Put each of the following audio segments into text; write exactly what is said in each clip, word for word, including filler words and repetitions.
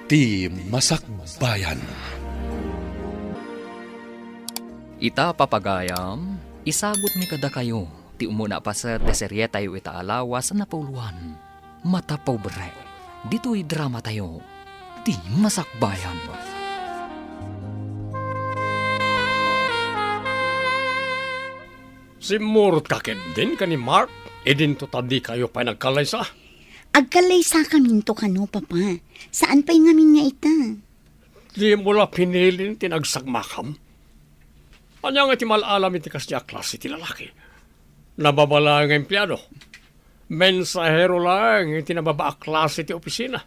Ti Masakbayan. Ita, papagayam, isagutmi kadakayo ti umuna a paset ti serietayo ita a lawas a napauluan, Mata Pobre, ditoy dramatayo, Ti Masakbayan. Simmurot ka ketdin ken ni Mark, idinto ta dikayo pay nagkallaysa? Agkallaysakaminto kano, Papa. Saan pay ngamin nga ita? Dimo la pinilin ti nagsagmakam? Ania nga ti mal-alam iti kasdi a klase ti lalaki? Nababa laeng nga empleado. Mensahero laeng iti nababa a klase ti opisina.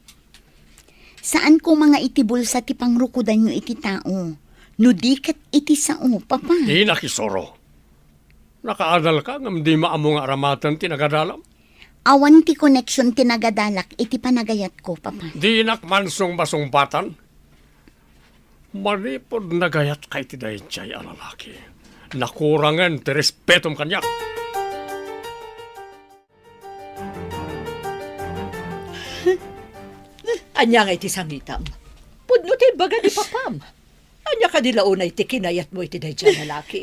Saan koma nga iti bulsa ti pangrukodanyo iti tao, no di ket iti sao, Papa? Di nakisuro. Nakaadal ka ngem di maammo nga aramaten ti nagadalam. Awan ti koneksion ti nagadalak iti panagayatko, Papa. Dinak man sungbasungbatan. Manipud nagayatka iti daydiay a lalaki, nakurangen ti respetom kaniak. Ania nga iti sangitam? Pudno ti ibaga ni papam. Ania kadi la unay ti kinayatmo iti daydiay a lalaki?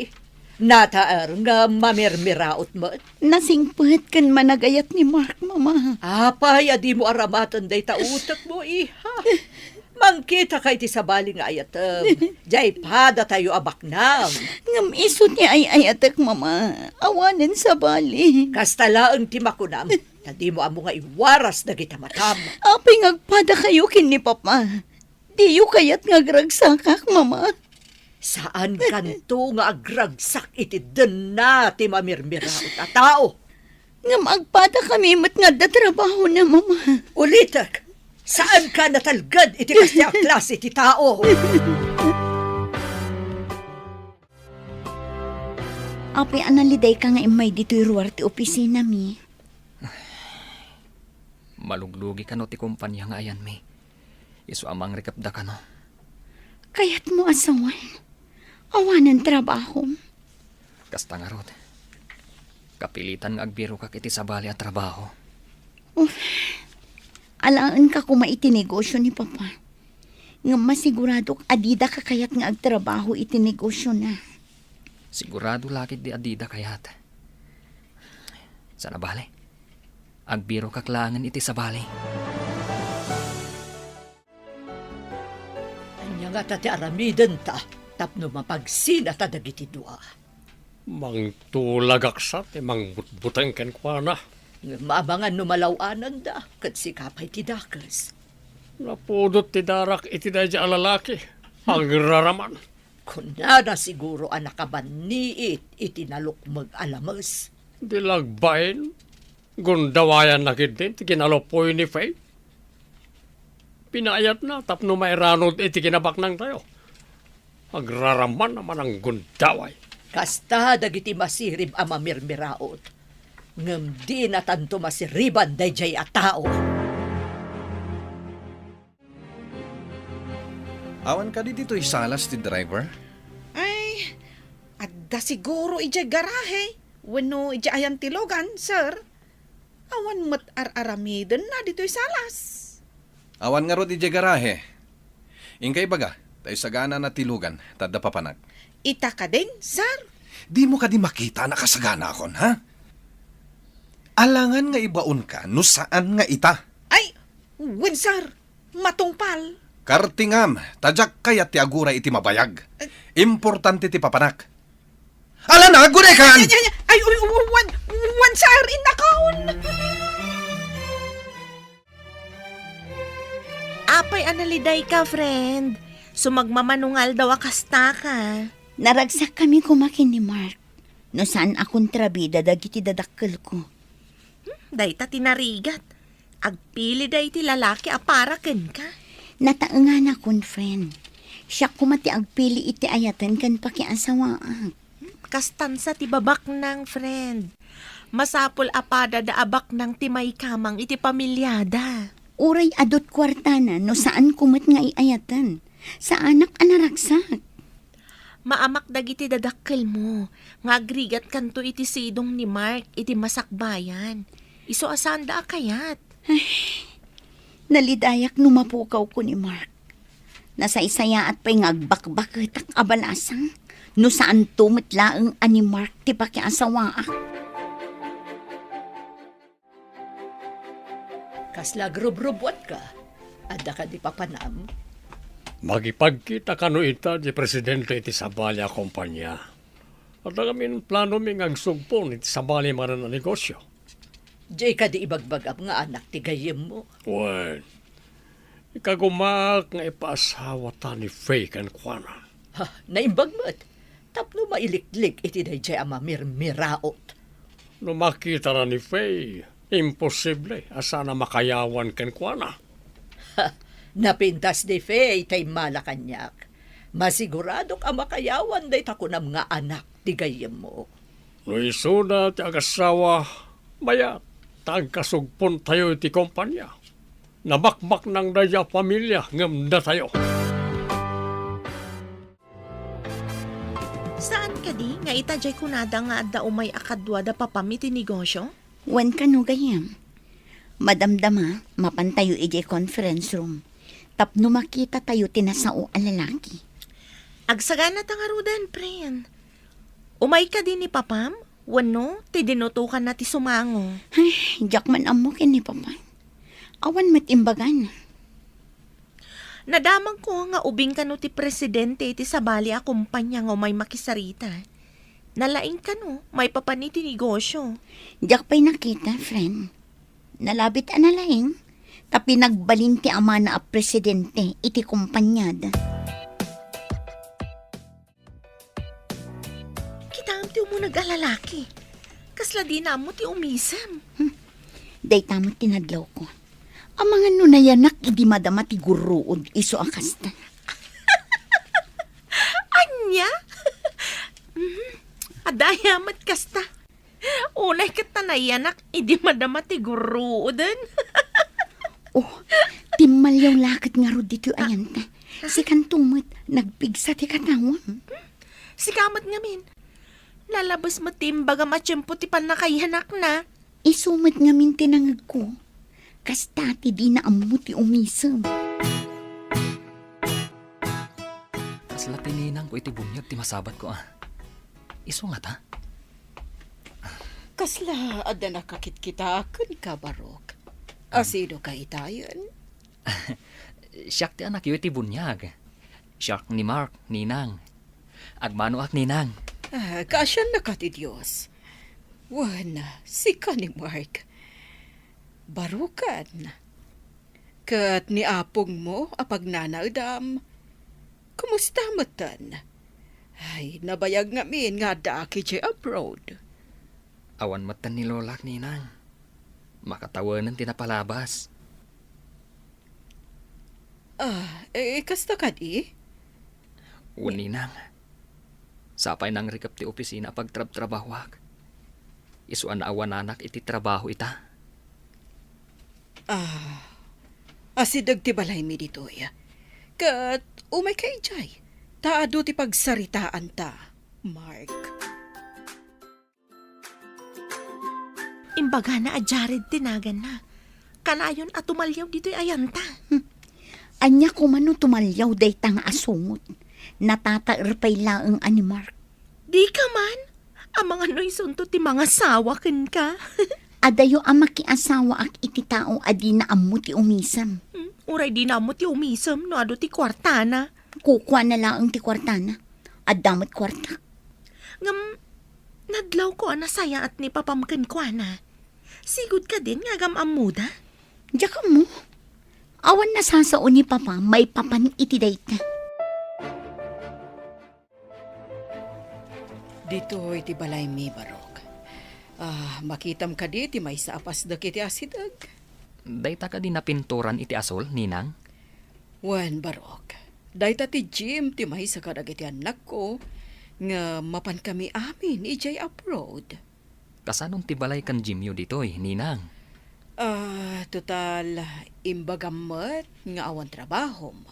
Nataer nga mamirmiraot met? Nasingpet ken managayat ni Mark, Mama. Apay a dimo aramaten dayta utekmo, iha? Mangkitaka iti sabali nga ayatem. Diay padatayo a baknang. Ngem isu ti ay-ayatek, Mama. Awanen sabali. Kasta laeng ti makunam. Ta dimo ammo nga iwaras dagita matam. Apay nga agpadakayo ken ni Papa? Diyo kayat nga agragsakak, Mama? Saankanto nga agragsak iti denna ti mamirmiraot a tao. Ngem agpadakami met nga adda trabahona, Mama. Ulitek, saanka natalged iti kasdiay a klase ti tao. Apay a nalidayka nga immay ditoy ruar ti opisinami? Maluglugi kano ti kompania nga ayanmi. Isu a mangrikepda kano. Kayatmo a sawen? Awanen trabahom? Kasta ngarud, kapilitan nga agbirokak iti sabali a trabaho. Uf, alaenka koma iti negosio ni Papa. Ngem masiguradok a dida kakayat nga agtrabaho iti negosiona. Sigurado la ketdi a dida kayat. Sana bale, agbirokak laengen iti sabali. Ania ngata ti aramidenta tapno mapagsinata dagiti dua? Mangtulagak sa ti mangbutbuteng kenkuana. Ngem amangan no malaw-ananda, ket sika pay ti dakes. Napudot ti darak iti daydiay a lalaki. Agraraman. Kunana siguro a nakabanniit iti nalukmeg a lames. Di la agbain, gundawayanna ketdin ti kinalopoy ni Faye. Pinaayatna tapno mairanod iti kinabaknangtayo. Agraraman a mananggundaway. Kasta dagiti masirib a mamirmiraot, ngem dinatanto masiriban daydiay a tao. Awan kadi ditoy Salas ti driver? Ay, adda siguro idiay garahe wenno idiay ayan ti lugan, sir. Awan met ar-aramidenna ditoy Salas. Awan ngarud idiay garahe. Inka ibaga, ta isaganana ti lugan, ta adda papanak. Ita kadin, sir? Dimo kadi makita a nakasaganakon, ha? Alangan nga ibaonka no saan nga ita. Ay, wen, sir. Matungpal. Kartingam, ta diak kayat ti aguray iti mabayag. Eh. Importante ti papanak. Ala na, aguray kan! Ay, ay, ay, ay, uy, uy, wan, wan, sir, innakaon. Apay a nalidayka, friend? Sumagmamano nga aldaw a kastaka. Naragsakkami koma ken ni Mark. No saan a kontrabida dagiti dadakkelko. Hmm, dayta ti narigat. Agpili daydi lalaki a para kenka. Nataenganakon, friend. Siak koma ti agpili iti ayaten ken pakiasawaak. Kastansa ti babaknang, friend. Masapul a padada a baknang ti maikamang iti pamiliada. Uray adut kuartana no saan ko met nga iayaten. Saanak a naragsak. Maamak dagiti dadakkelmo nga agrigatkanto iti sidong ni Mark iti masakbayan. Isu a saanda a kayat. Ay, Nalidayak no mapukawko ni Mark. Nasaysayaat pay nga agbakbaketak a balasang no saanto met laeng a ni Mark ti pakiasawaak. Kasla agrubrubuatka? Adda kadi papanam? Makipagkita kano ita ti presidente iti sabali a kompania. Adda ngamin planomi nga agsugpon iti sabali manen a negosio. Diay kadi ibagbagam nga anak ti gayyemmo? Wen, ikagumaak nga ipaasawata ni Faye kenkuana. Ha, naimbag met. Tapno mailiklik iti daydiay a mamirmiraot. No makitana ni Faye, imposible a saan a makayawan kenkuana. Ha, napintas ni Faye ta immala kaniak. Masiguradok a makayawan dayta kunam nga anak ti gayyemmo. No isuna ti agasawa, mayat ta agkasugpontayo iti kompania. Nabakbaknang daydiay a familia ngem datayo. Saan kadi nga ita diay kunada nga adda umay a kadua da papam iti negosio? Wen kano, gayyem. Madamdama, mapantayo idiay conference room tapno makitatayo ti nasao a lalaki. Agsaganata ngaruden, pren. Umay kadi ni papam wenno ti dinutokanna ti sumango? Ay, diak man ammo ken ni papam. Awan met imbagana. Nadamagko nga ubing kano ti presidente iti sabali a kompania nga umay makisarita. Nalaing kano maipapan iti negosio. Diak pay nakita, friend. Nalabit a nalaing, ta pinagbalin ti amana a presidente iti kompaniada. Kitaem ti umuneg a lalaki. Kasla dina ammo ti umisem. Hmm. Dayta met ti nadlawko. Amangan no nayanak idi madama ti gurruod isu a kasta. Ania? Mhm. Adda aya met kasta. Unay ket ta nayanak idi madama ti gurruoden. Oh, timmalyaw la ket ngarud ditoy ayanta. Sikanto met, nagpigsa ti katawam. Sika met ngamin. Nalabes met ti imbagam a tiempo ti pannakayanakna. Isu met ngamin ti nangegko. Kasta ti dina ammo ti umisem. Kasla ti ninangko iti buniag ti masabatko, a. Isu ngata? Kasla adda nakakitkita kenka, Barok? Asino ka itayen? Siak ti anakyo iti buniag. Siak ni Mark, ninang. Agmanoak, ninang. Ah, kaasiannaka ti Dios. Wen, sika ni Mark. Baroken. Ket ni apongmo a pagnanaedam, kumusta metten? Ay, nabayag ngamin nga addaak idiay abroad. Awan metten ni lolak, ninang. Makatawenen ti napalabas. Ah, eh, kasta kadi? Wen, ninang. Sapay nangrikep ti opisina a pagtrabtrabahoak. Isu a naawananak iti trabaho ita. Ah, asideg ti balaymi ditoy. Ket umayka idiay, ta adu ti pagsaritaanta, Mark. Imbagana a Jared ti naganna. Kanayon a tumalyaw ditoy ayanta. Hmm. Ania koma no tumalyaw dayta nga asungot? Natataer pay laeng a ni Mark. Dika man? Amangan no isunto ti mangasawa kenka. Adayo a makiasawaak iti tao a dina ammo ti umisem. Hmm, uray dina ammo ti umisem no adu ti kuartana. Kukuana laeng ti kuartana. Adda met kuartak. Ngem, nadlawko a nasayaat ni papam kenkuana. Sigud kadin nga agam-ammoda? Diak ammo. Awan nasasao ni papa maipapan iti dayta. Ditoy ti balaymi, Barok. Ah, makitam kadi ti maysa a pasdek iti asideg? Dayta kadi napinturan iti asol, ninang? Wen, Barok. Dayta ti gym ti maysa kadagiti annakko nga mapankami amin idiay abroad. Kasanon ti balay ken gymyo ditoy, ninang? Ah, total, imbagam met nga awan trabahom.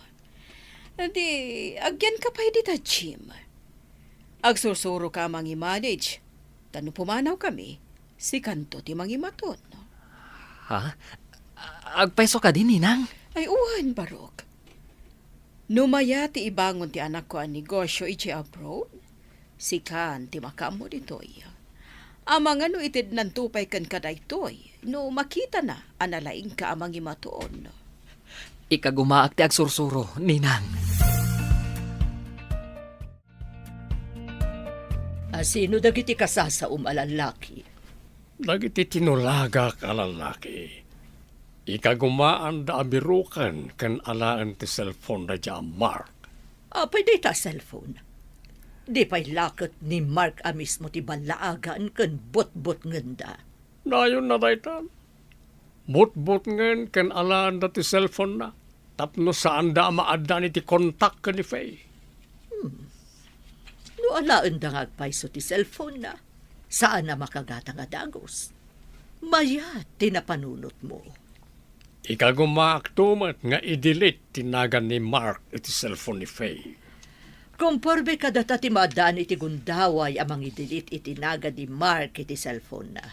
Di, agyanka pay dita gym. Agsursuroka a mangimanage, ta no pumanawkami, sikanto ti mangimaton. Ha? A-, Agpayso kadi, Ninang? Ay, wen, Barok. No mayat ti ibangon ti anakko a negosio idiay abroad, sikan ti makaammo ditoy. Amangan no itednanto pay kenka daytoy, no makitana a nalaingka a mangimaton. Ikagumaak ti agsursuro, Ninang. A sino dagiti kasasaom a lallaki? Dagiti tinulagak a lallaki. Ikagumaanda a biroken ken alaen ti cellphone-na idiay Mark. Apay dayta a cellphone? Di pay la ket ni Mark a mismo ti ballaagan ken butbutngenda? Nayonna dayta. Butbutngen ken alaenda ti cellphone-na tapno saanda a maaddaan iti kontak ken ni Faye. Hmm. No alaenda nga agpayso ti cellphone-na, saan a makagatang a dagus. Mayat ti napanunotmo. Ikagumaakto met nga i-delete ti nagan ni Mark iti cellphone ni Faye. Komporme kadata ti maaddaan iti gundaway a mangi-delete iti nagan ni Mark iti cellphone-na.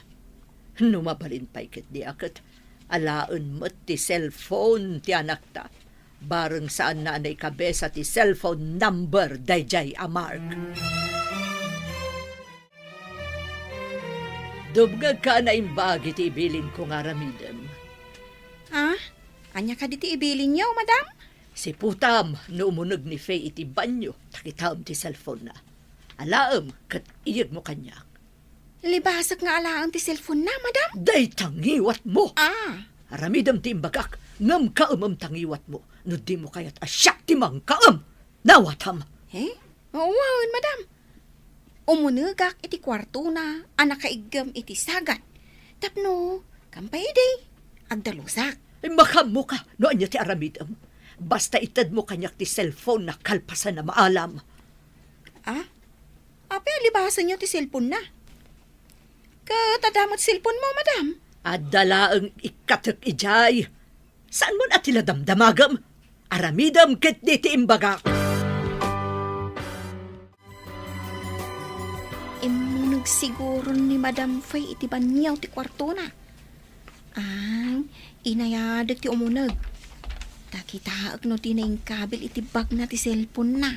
No mabalin pay ketdi a ket alaen met ti cellphone ti anakta, bareng saanna a naikabesa ti cellphone number daydiay a Mark. Dumngegka a naimbag iti ibilinko nga aramidem. Ah? Ania kadi ti ibilinyo, madam? Siputam no umuneg ni Faye iti banio, ta kitaem ti cellphone-na. Alaem ket iyegmo kaniak. Libasek nga alaen ti cellphone-na, madam? Dayta ngiwatmo! Ah. Aramidem ti imbagak, ngem kaemem ta ngiwatmo no dimo kayat a siak ti mangkaem. Nawatam! Eh? Wen, madam. Umunegak iti kuartona a nakaiggem iti sagat. Tapno, kampay idi, agdalusak. Ay, makaammoka no ania ti aramidem. Basta itedmo kaniak ti cellphone-na kalpasan a maalam. Ah? Apay a libasenyo ti cellphone-na? Ket adda met cellphone-mo, madam? Adda laeng ikkatek idiay. Saanmon a ti la damdamagem? Aramidem ketdi ti imbagak. Immuneg siguro ni Madam Faye iti banio ti kuartona. Ay, inayadek ti umuneg. Ta kitaek no dina inkabil iti bagna ti cellphone-na.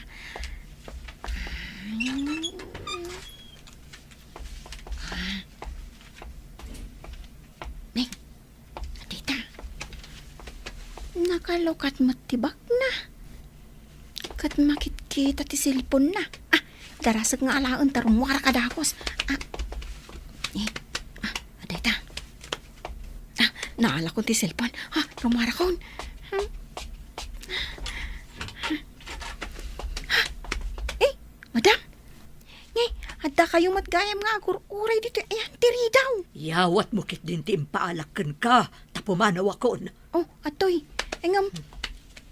Ay. Ah. Nay, adda ita. Nakalukat met ti bagna. Ket makitkita ti cellphone-na. Ah, darasek nga alaen ta rummuarak a dagus. Ah, eh, ah, adda ita. Ah, naalakon ti cellphone. Ah, rummuarakon. Hmm. Ah, eh, madam. Ngay, adda kayo met gayam nga agur-uray ditoy ayan ti ridaw. Yawatmo ketdin ti impaalak kenka, ta pumanawakon. Oh, atoy. Ngem,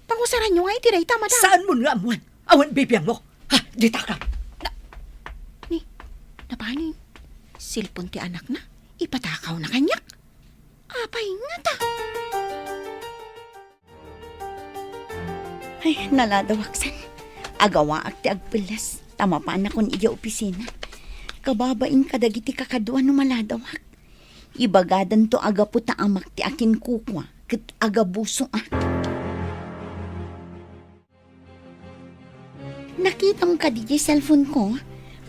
pangusaranyo nga iti dayta, madam. Saanmon nga ammoen? Awan bibiangmo. Ha, ditaka. Na, ni, napani? Cellphone ti anakna? Ipatakawna kaniak? Apay ngata? Ay, naladawak san. Agawaak ti agpelles, ta mapanakon idiay opisina. Kababain kadagiti kakadua no maladawak. Ibagadanto a gapu ta amak ti akinkukua ket agabusoak. Nakitam kadi diay cellphone-ko?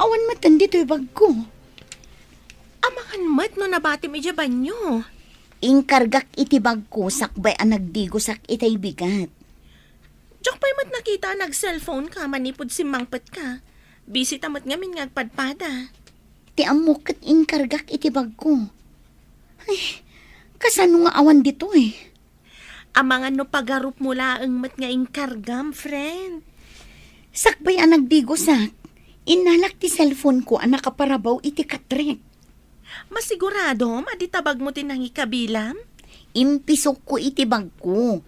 Awan metten ditoy bagko. Amangan met no nabatim idiay banio. Inkargak iti bagko sakbay a nagdigosak itay bigat. Diak pay met nakita a nag-cellphone-ka manipud simmangpetka. Busy ta met ngamin nga agpadpada. Ti ammok ket inkargak iti bagko. Ay, kasano nga awan ditoy? Amangan no pagarupmo laeng met nga inkargam, friend. Sakbay a nagdigosak, innalak ti cellphone-ko a nakaparabaw iti katrek. Masiguradom a di tabagmo ti nangikabilam? Impisokko iti bagko.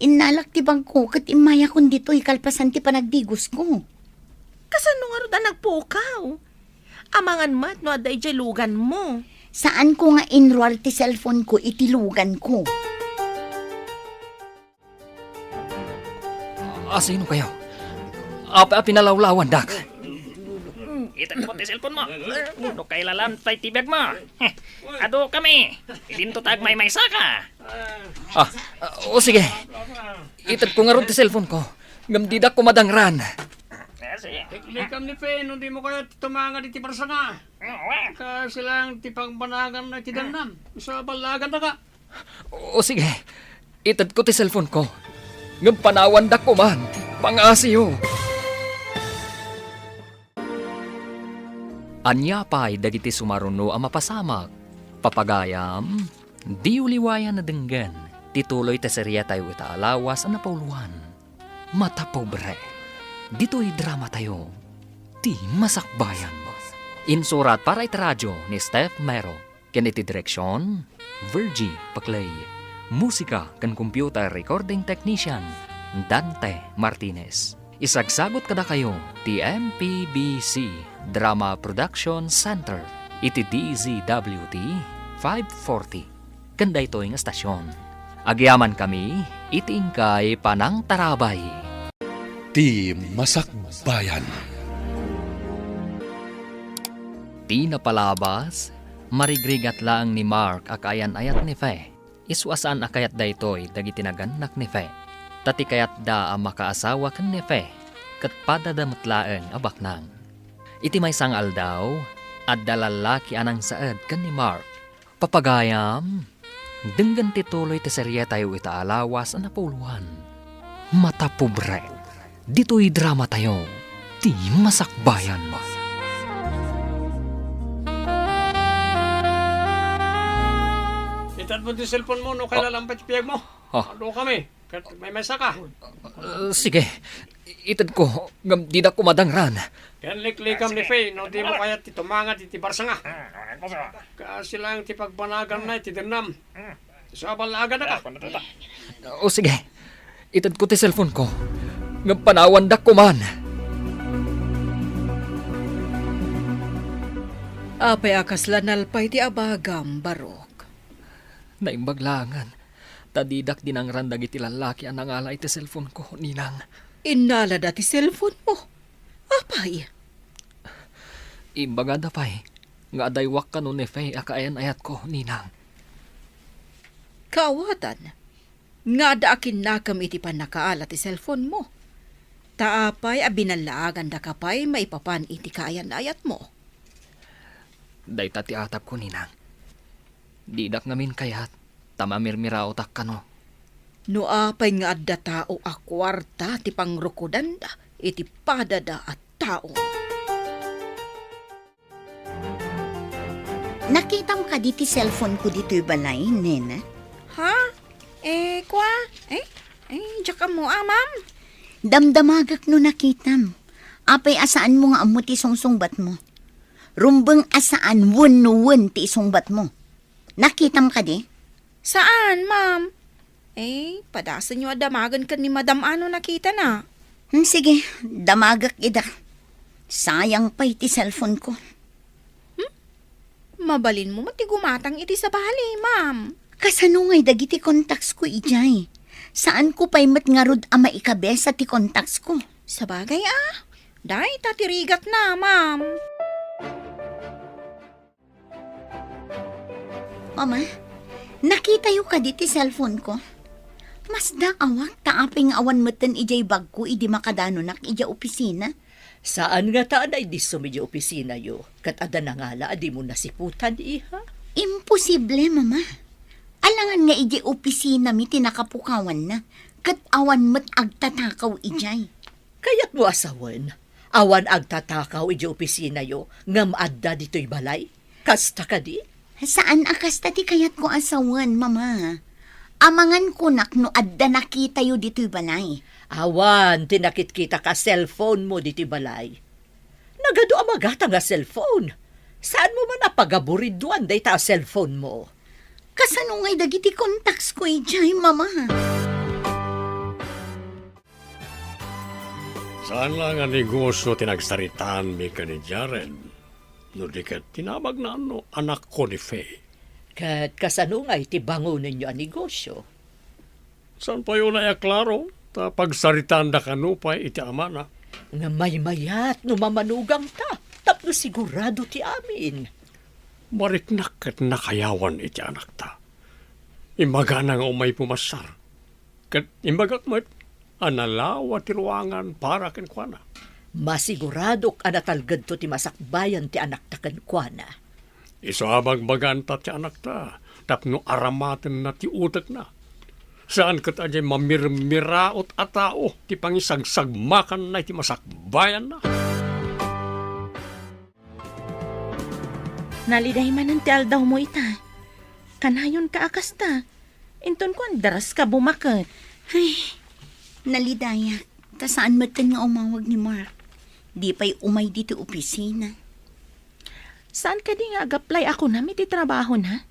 Innalak ti bagko ket immayakon ditoy kalpasan ti panagdigosko. Kasano ngarud a nagpukaw? Amangan met no adda idiay luganmo. Saanko nga inruar ti cellphone-ko iti luganko. Asino kayo? Apay a pinalawlawandak? Itan mo ti cellphone mo. No kailalam tay ti bag mo. Adu kami. Idinto ta agmaymaysaka. Ah, ah, o sige. Itedko ngarud ti cellphone ko. Ngem didak kumadangran. Liklikam ni Fe, no dimo kayat tumangad iti barsanga. Kasi lang ti pangbanaganna iti dannam. Isu a ballagandaka. O sige, itedko ti cellphone ko. Ngem panawandak koman, pangasiyo. Ania pay dagiti sumaruno a mapasamak? Papagayam, diyo liwayan a denggen ti tuloy ti seriatayo ita a lawas a napauluan. Mata Pobre. Ditoy dramatayo, Ti Masakbayan. Insurat para iti radio ni Steph Mero. Ken iti direksion, Virgie Paclay. Musika ken computer recording technician, Dante Martinez. Isagsagut kadakayo ti M P B C Drama Production Center iti D Z W T five forty. Ken daytoy nga estasion, agyamankami iti inkay panangtarabay. Ti Masakbayan. Ti napalabas, marigrigat laeng ni Mark a kaayan-ayat ni Fe. Isu a saan a kayat daytoy dagiti nagannak ni Fe. Ta ti kayatda a makaasawa ken ni Fe, ket padada met laeng a baknang. Iti maysa nga aldaw, adda lallaki a nangsaed ken ni Mark. Papagayam, denggen ti tuloy ti serietayo ita a lawas a napauluan. Mata Pobre. Ditoy dramatayo, Ti Masakbayan. Itedmo ti cellphone mo, no, kailan lang pay ti piyag mo? Ah. Adu kami. Ket maymaysa ka. Ah, sige. Itedko, ngem didak kumadangran. Ken liklikam ni Fe, no dimo kayat ti tumangad iti barsanga. Kasi lang ti pagbanaganna iti dennam. Isu a ballagandaka. O sige, itedko ti cellphone ko. Ngem panawandak koman. Apay a kasla nalpay ti abagam, Barok? Naimbag laengen, ta didak dinangran dagiti lallaki a nangala iti cellphone ko, Ninang. Innalada ti cellphone mo? Apay? Imbagada pay nga adaywak kano ni Fe a kaayan-ayatko, Ninang. Kaawatan, nga adda a kinnakem iti pannakaala ti cellphone mo. Ta apay a binallaagandaka pay maipapan iti kaayan-ayatmo? Dayta ti atapko, Ninang. Didak ngamin kayat ta mamirmiraotak kano. No apay nga adda tao a kuarta ti pangrukudanda iti padada a tao. Nakitam kadi ti cellphone ko ditoy balay, nena? Ha? Eh, kwa? Eh? Eh, diak ammo, ah, ma'am? Damdamagak no nakitam. Apay a saanmo nga ammo ti sungsungbatmo? Rumbeng a saan wenno wen ti isungbatmo. Nakitam kadi? Saan, ma'am. Eh, padasenyo a damagen ken ni Madam a no nakitana. Hmm, sige, damagek ida. Sayang pay ti cellphone ko. Hmm? Mabalinmo met ti gumatang iti sabali, ma'am. Kasano ngay dagiti contacts ko idiay? Saanko pay met ngarud a maikabesa ti contacts ko. Sabagay a, dayta ti rigatna, ma'am. Mama, nakitayo kadi ti cellphone ko? Masdaawak ta apay nga awan metten idiay bagko idi makadanonak idiay opisina. Saan ngata a naidissum idiay opisinayo, ket adda nangala a dimo nasiputan, iha? Imposible, Mama. Alangan nga idiay opisinami ti nakapukawanna, ket awan met agtatakaw idiay. Kayatmo a sawen, awan agtatakaw idiay opisinayo ngem adda ditoy balay? Kasta kadi? Saan a kasta ti kayatko a sawen, Mama. Amangan kunak no adda nakitayo ditoy balay. Awan ti nakitkitak a cellphone mo ditoy balay. Nagadu a magatang a cellphone. Saanmo man a pagaburiduan dayta a cellphone mo? Kasano ngay dagiti contacts ko idiay, Mama? Saan la nga negosyo ti nagsaritaanmi ken ni Jared, no di ket tinabagna no anakko ni Faye. Ket kasano nga iti bangonenyo a negosyo? Saan pay unay a klaro, ta pagsaritaanda kano pay iti amana. Nga maymayat no mamanugangta, tapno sigurado ti amin. Mariknak ket nakayawan iti anakta. Imbagana nga umay pumasiar. Ket imbagak met a nalawa ti ruangan para kenkuana. Masiguradok a natalgedto ti masakbayan ti anakta kenkuana. Isu a bagbaganta ti anakta tapno aramatenna ti utekna. Saan ket a diay mamirmiraot a tao ti pangisagsagmakanna iti masakbayanna. Naliday manen ti aldawmo ita. Kanayonka a kasta. Inton kuan, daras ka bumaket. Ay, nalidayak. Ta saan metten nga umawag ni Mark. Di pay umay ditoy opisina. Saan kadi nga ag-apply a kunam iti trabahona?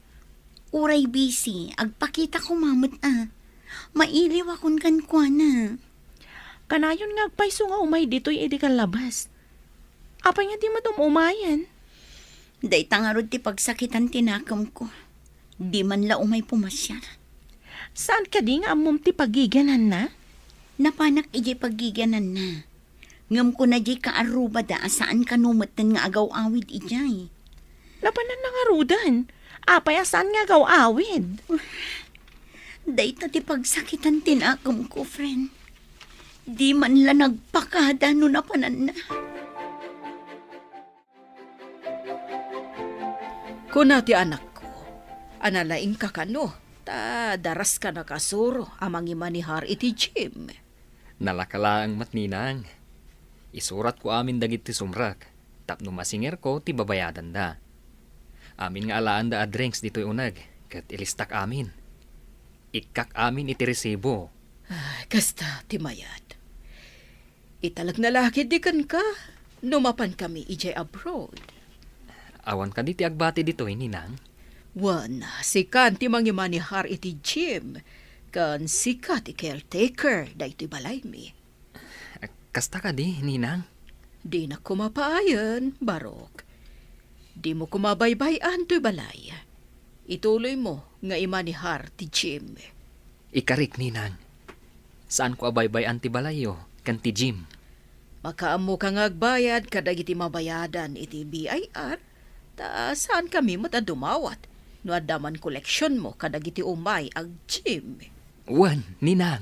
Uray busy, agpakita koma met a. Mailiwakon kenkuana. Kanayon nga agpayso nga umay ditoy idi kallabas. Apay nga di met um-umayen? Dayta ngarud ti pagsakitan ti nakemko. Di man la umay pumasiar. Saan kadi nga ammom ti pagigananna? Napanak idiay pagigananna. Ngem kuna diay kaarrubada a saan kano metten nga agaw-awid idiay. Napanan nangaruden. Apay a saan nga agaw-awid? Dayta ti pagsakitan ti nakemko, friend. Di man la nagpakada no napananna. Kuna ti anakko, a nalaingka kano, ta daraska nakasuro a mangimanihar iti gym. Nalaka laeng met, ninang. Isuratko amin dagiti sumrek tapno masingerko ti babayadanda. Amin nga alaanda a drinks ditoy uneg, ket ilistak amin. Ikkak amin iti resibo. Ah, kasta ti mayat. Italekna la ketdi kenka no mapankami idiay abroad. Awan kadi ti agbati ditoy, ninang? Wen, sikan ti mangimanihar iti gym, ken sika ti caretaker daytoy balaymi. Kasta kadi, ninang? Dinak koma paayen, Barok. Dimo koma baybay-an toy balay. Ituloymo nga imanihar ti gym. Ikarik, ninang. Saanko a baybay-an ti balayyo ken ti gym. Makaammoka nga agbayad kadagiti mabayadan iti B I R, ta saankami met a dumawat no adda man koleksionmo kadagiti umay ag-gym. Wen, ninang.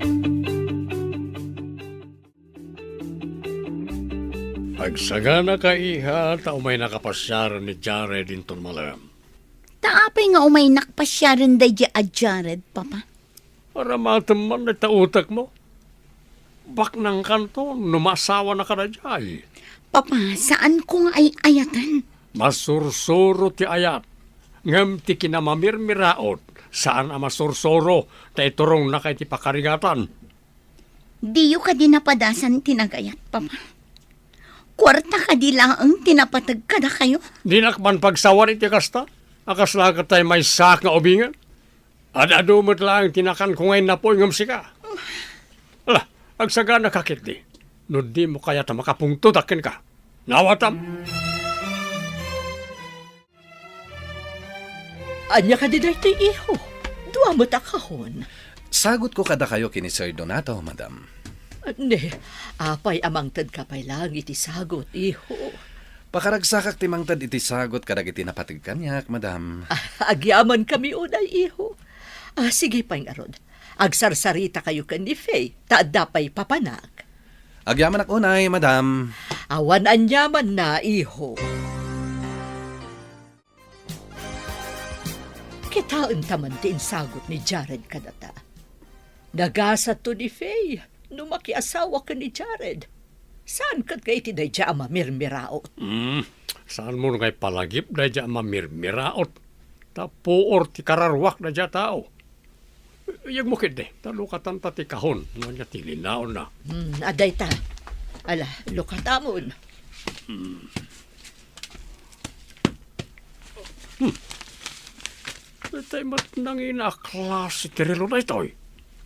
Agsaganaka, iha, ta umaynaka pasiaren ni Jared inton malem. Ta apay nga umaynak pasiaren daydiay a Jared, Papa? Aramatem man dayta utekmo. Baknangkanto no maasawanaka daydiay. Papa, saanko nga ay-ayaten. Masursuro ti ayat, ngem ti kinamamirmiraot, saan a masursuro ta iturongnaka iti pakarigatan. Diyo kadi napadasan ti nagayat, Papa? Kuarta kadi laeng ti napateg kadakayo? Dinak man pagsawan iti kasta. A kasla ket tay maysaak nga ubingen? Ad-adu met laeng ti nakanko nga innapuy ngem sika. Ala, agsaganaka ketdi. No dimo kayat a makapungtodak kenka. Naawatam? Ania kadi daytoy, iho? Dua met a kahon. Sagutko kadakayo ken ni Sir Donato, madam. Ne, apay a mangtedka pay laeng iti sagut, iho? Pakaragsakak ti mangted iti sagut kadagiti napateg kaniak, madam. Ah, agyamankami unay, iho. Ah, sige pay ngarud. Agsarsarita kayo ken ni Faye, ta adda pay papanak. Agyamanak unay, madam. Awan aniamanna, iho. Kitaenta man ti insagut ni Jared kadata. Nagasatto ni Faye no makiasawa ken ni Jared. Saan ket nga iti daydiay a mamirmiraot? Hmm, saanmo nga ipalagip daydiay a mamirmiraot? Ta puor ti kararuak daydiay a tao. Yegmo ketdi, ta lukatanta ti kahon, no ania ti linaonna. Hmm, adda ita. Ala, lukatamon. Hmm. Hmm. Itay met nangina a klase ti relo daytoy.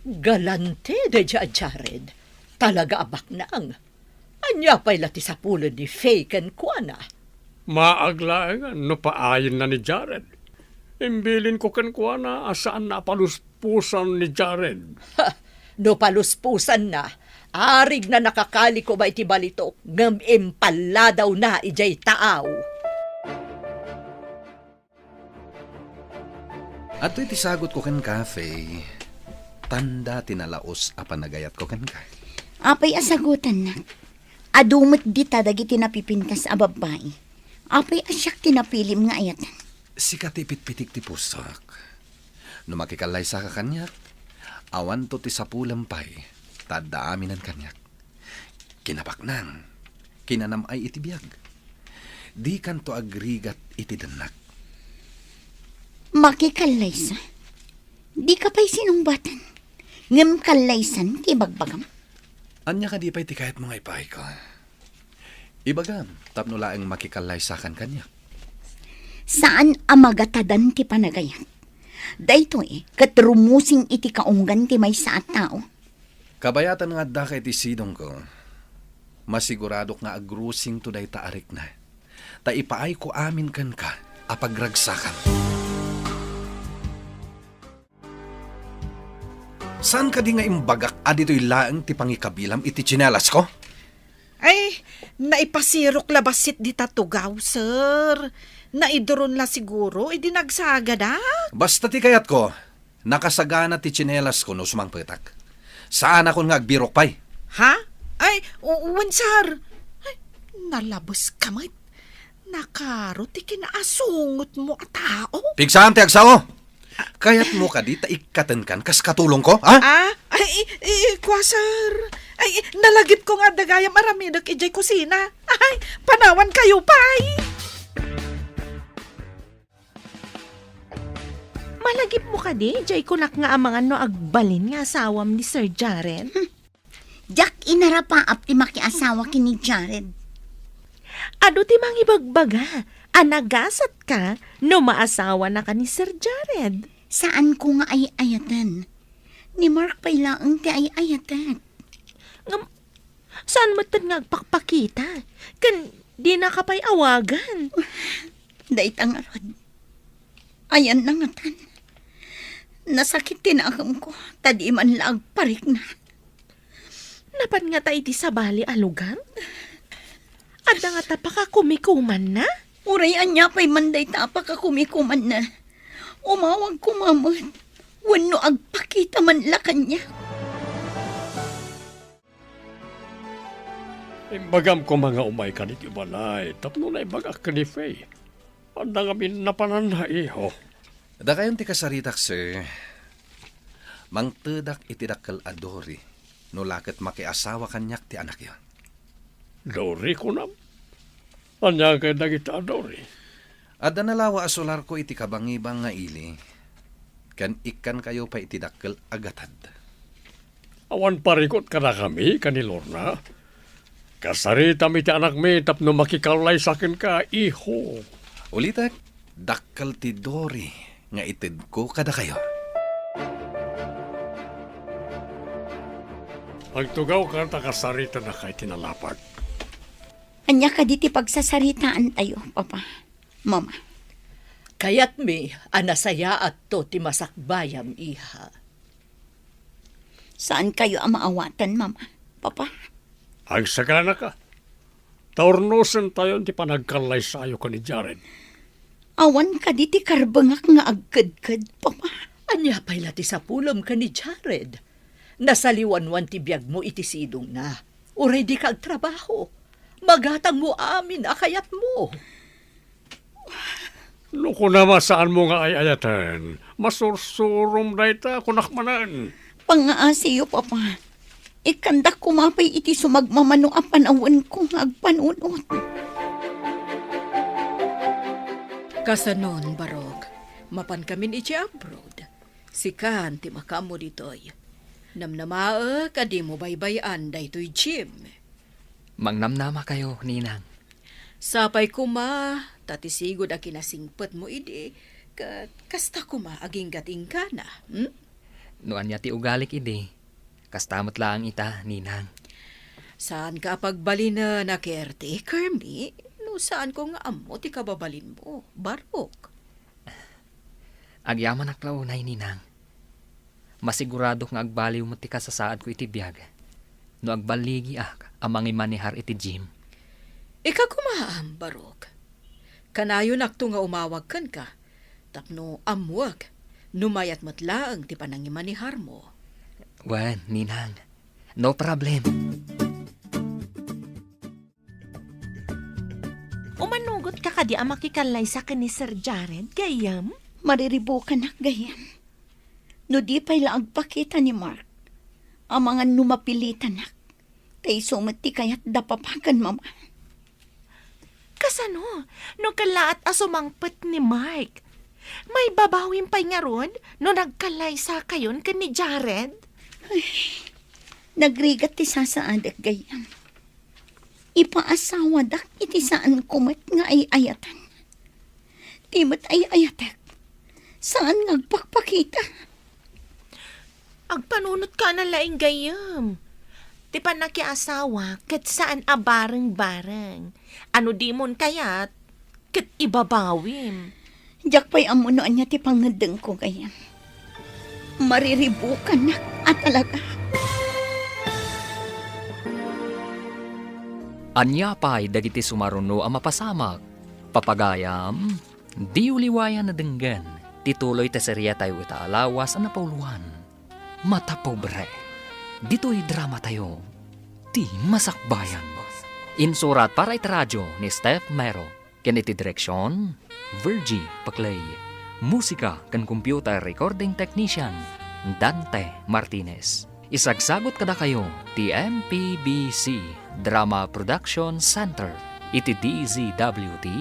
Galante daydiay a Jared. Talaga a baknang. Ania pay la ti sapulen ni Faye kenkuana? Maag laengen no paayenna ni Jared. Imbilinko kenkuana a saanna a paluspusan ni Jared. Ha! No paluspusanna, arigna nakakali koma iti balitok ngem impalladawna idiay taaw. Adtoy ti sagutko kenka, Faye. Tanda ti nalaus a panagayatko kenka. Apay a sagutannak? Adu met dita dagiti napipintas a babbai. Apay a siak ti napilim nga ayatan? Sika ti ipitpitik ti pusok. No makikallaysaka kaniak, awanto ti sapulem pay, ta adda aminen kaniak. Kinapaknang, kinanam-ay iti biag. Dikanto agrigat iti dennak. Makikallaysa? Dika pay sinungbatan. Ngem kallaysan ti ibagbagam. Ania kadi pay ti kayatmo nga ipaayko? Ibagam, tapno laeng makikallaysakan kaniak. Saan a magatadan ti panagayat. Daytoy ket rumusing iti kaunggan ti maysa a tao. Kabayatan nga addaka iti sidongko, masiguradok nga agrusingto dayta a rikna, ta ipaayko amin kenka a pagragsakan. Saan kadi nga imbagak a ditoy laeng ti pangikabilam iti tsinelasko? Ay, naipasirok la bassit dita tugaw, sir. Naiduron la siguro idi nagsagadak. Basta ti kayatko, nakasagana ti tsinelasko no sumangpetak. Saanakon nga agbirok pay. Ha? Ay, u-, wen, sir. Ay, nalabeska met. Nakaro ti kinaasungotmo a tao. Pigsam ti agsao! Kayatmo kadi ta ikkatenkan kas katulongko, ha? Ah, ay, i-, i-, kua, sir. Ay, nalagipko nga adda gayam aramidek idiay kusina. Ay, panawankayo pay. Malagipmo kadi idiay kunak nga amangan no agbalin nga asawam ni Sir Jared? Diak inarapaap ti makiasawa ken ni Jared. Adu ti mangibagbaga a nagasatka no maasawanaka ni Sir Jared. Saanko nga ay-ayaten. Ni Mark pay laeng ti ay-ayatek. Ngem, saan metten nga agpakpakita? Ken dinaka pay awagan? Dayta ngarud. Ayanna ngatan. Nasakit ti nakemko, ta di man la agparikna. Napan ngata iti sabali a lugar? Adda ngata pakakumikumanna? Uray ania pay man dayta a pakakumikumanna, umawag koma met wenno agpakita man la kaniak. Imbagam koma nga umayka ditoy balay tapno naibagak ken ni Faye. Adda ngamin napananna, iho. Dakayon ti kasaritak, sir. Mangtedak iti dakkel a Dory, no la ket makiasawa kaniak ti anakyo. Dory, kunam? Ania kay dagita a Dory? Adda nalawa a solarko iti kabangibang nga ili, ken ikkankayo pay iti dakkel a gatad. Awan parikut kadakami ken ni Lorna? Kasaritam iti anakmi tapno makikallaysa kenka, iho. Ulitek, dakkel ti Dory nga itedko kadakayo. Agtugawka ta kasaritanaka iti nalapag. Ania kadi ti pagsasaritaantayo, Papa, Mama? Kayatmi a nasayaatto ti masakbayam, iha. Saankayo a maawatan, Mama, Papa? Agsaganaka. Ta urnosentayon ti panagkallaysayo ken ni Jared. Awan kadi ti karbengak nga agkedked, Papa? Ania pay la ti sapulem ken ni Jared? Nasaliwanwan ti biagmo iti sidongna. Uray dika agtrabaho, magatangmo amin a kayatmo. No kunam a saanmo nga ay-ayaten, masursurom dayta, kunak manen. Pangngaasiyo, Papa. Ikkandak koma pay iti sumagmamano a panawenko nga agpanunot. Kasanon, Barok? Mapankamin iti abroad. Sikan ti makaammo ditoy. Namnamaek a dimo baybay-an daytoy Jim. Mangnamnamakayo, Ninang. Sapay koma, ta ti sigud a kinasingpetmo idi, ket kasta koma aginggatinggana, hmm? No ania ti ugalik idi, kasta met laeng ita, Ninang. Saanka a pagbalinen a caretaker mi, no saanko nga ammo ti kababalinmo, Barok. Agyamanak la unay, Ninang. Masiguradok nga agbaliw met ti kasasaadko iti biag no agballigiak a mangimanehar iti gym. Ika koma, Barok. Kanayonakto nga umawag kenka tapno ammoek No mayat met laeng ti panangimaneharmo. Wen, Ninang. No problem. Umanugot ka kadi a makikallaysa ken ni Sir Jared, gayyem? Mariribukanak, gayyem. No di pay la agpakita ni Mark, amangan no mapilitanak, ta isu met ti kayat da papa ken mama. Kasano no kellaat a sumangpet ni Mark? Maibabawim pay ngarud no nagkallaysakayon ken ni Jared? Ay, nagrigat ti sasaadek, gayyem. Ipaasawadak iti saanko met nga ay-ayatan. Ti met ay-ayatek, saan nga agpakpakita. Agpanunotka a nalaing, gayyem. Ti pannakiasawa ket saan a bareng-bareng. Ano dimon kayat, ket ibabawim. Diak pay ammo no ania ti pangngeddengko, gayyem. Mariribukanak a talaga. Ania pay dagiti sumaruno a mapasamak? Papagayam, diyo liwayan a denggen ti tuloy ti seriatayo ita a lawas a napauluan, Mata Pobre. Ditoy dramatayo, Ti Masakbayan. Insurat para iti radio ni Steph Mero. Ken iti direksion, Virgie Paclay. Musika ken computer recording technician, Dante Martinez. Isagsagut kadakayo ti M P B C Drama Production Center iti D Z W T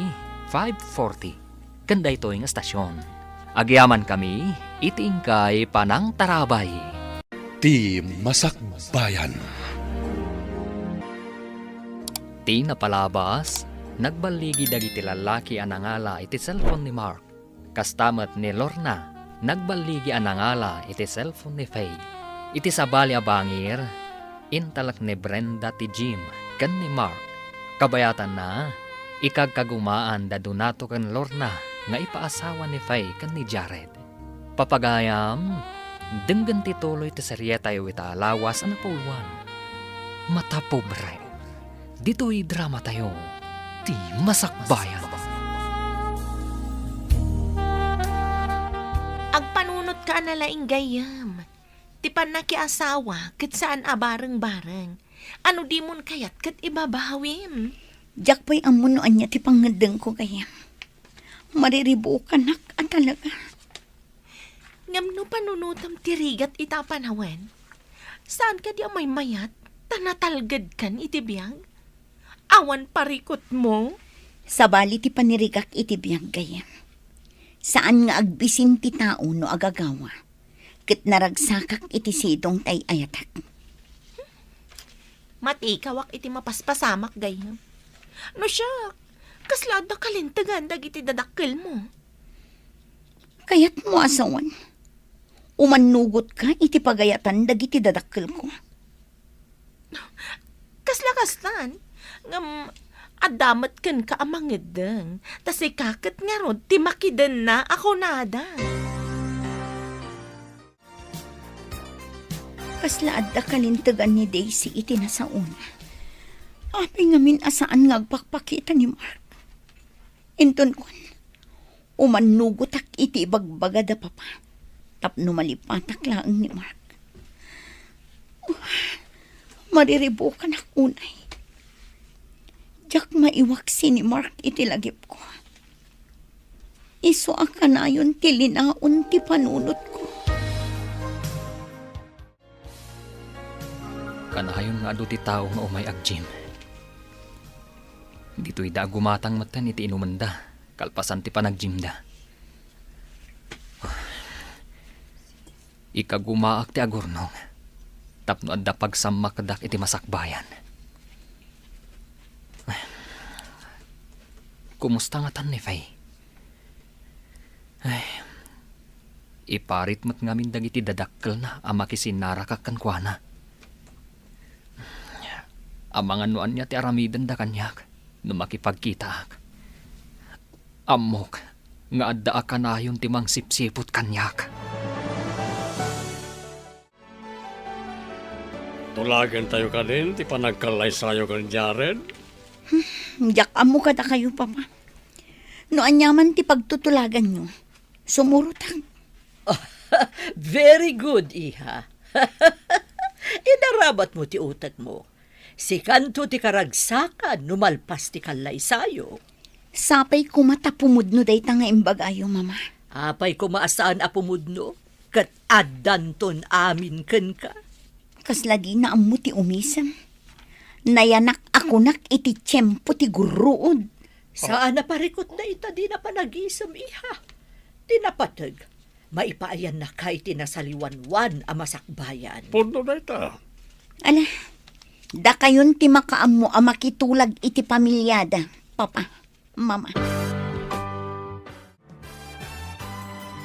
five forty. Ken daytoy nga estasion, agyamankami iti inkay panangtarabay. Ti Masakbayan. Ti napalabas, nagballigi dagiti lallaki a nangala iti cellphone ni Mark. Kasta met ni Lorna, nagballigi a nangala iti cellphone ni Faye. Iti sabali a bangir, intalek ni Brenda ti Jim ken ni Mark. Kabayatanna, ikagkagumaan da Donato ken Lorna nga ipaasawa ni Faye ken ni Jared. Papagayam, denggen ti tuloy ti serietayo ita a lawas a napauluan, Mata Pobre. Ditoy dramatayo, Ti Masakbayan. Agpanunotka a nalaing, gayyem. Ti pannakiasawa ket saan a bareng-bareng. Ano dimon kayat ket ibabawim? Diak pay ammo no ania ti pangngeddengko, gayyem. Mariribukanak a talaga. Ngem no panunotem ti rigat ita a panawen, saan kadi a maymayat ta natalgedkan iti biag? Awan parikutmo? Sabali ti panirigak iti biag, gayyem. Saan nga agbisin ti tao no agagawa, ket naragsakak iti sidong ti ay-ayatek. Matikawak iti mapaspasamak, gayyem. No siak, kasla adda kalintegan dagiti dadakkelmo? Kayatmo a sawen, umannugotka iti pagayatan dagiti dadakkelko. Kasla kastan, ngem adda met kenka a mangeddeng, ta sika ket ngarud ti makidenna a kunada. Kasla adda kalintegan ni Daisy iti nasaona. Apay ngamin a saan nga agpakpakita ni Mark? Inton kuan, umannugotak iti ibagbaga da papa tapno malipatak laeng ni Mark. Mariribukanak unay. Diak maiwaksi ni Mark iti lagipko. Isu a kanayon ti linaon ti panunotko. Kanayon nga adu ti tao nga umay ag-gym. Ditoy da agumatang metten iti inumenda, kalpasan ti panag-gymda. Ikagumaak ti agurnong tapno adda pagsammakdak iti masakbayan. Kumusta ngatan ni Faye? Ay, iparit met ngamin dagiti dadakkelna a makisinnarakak kenkuana. Amangan no ania ti aramidenda kaniak no makipagkitaak. Ammok nga adda a kanayon ti mangsipsiput kaniak. Tulagentayo kadin ti panagkallaysayo ken Jared? Hmm, diak ammo kadakayo, Papa. No aniaman ti pagtutulaganyo, sumurotak. Very good, iha. Inaramatmo ti utekmo. Sikanto ti karagsakan no malpas ti kallaysayo. Sapay koma ta pumudno dayta nga imbagayo, Mama. Apay koma a saan a pumudno, ket addanton amin kenka. Kasla dina ammo ti umisem. Nayanak a kunak iti tiempo ti gurruod. Saan a parikut dayta dina panagisem, iha. Ti napateg, maipaayannaka iti nasaliwanwan a masakbayan. Pudno dayta. Ala, dakayon ti makaammo a makitulag iti pamiliada, Papa, Mama.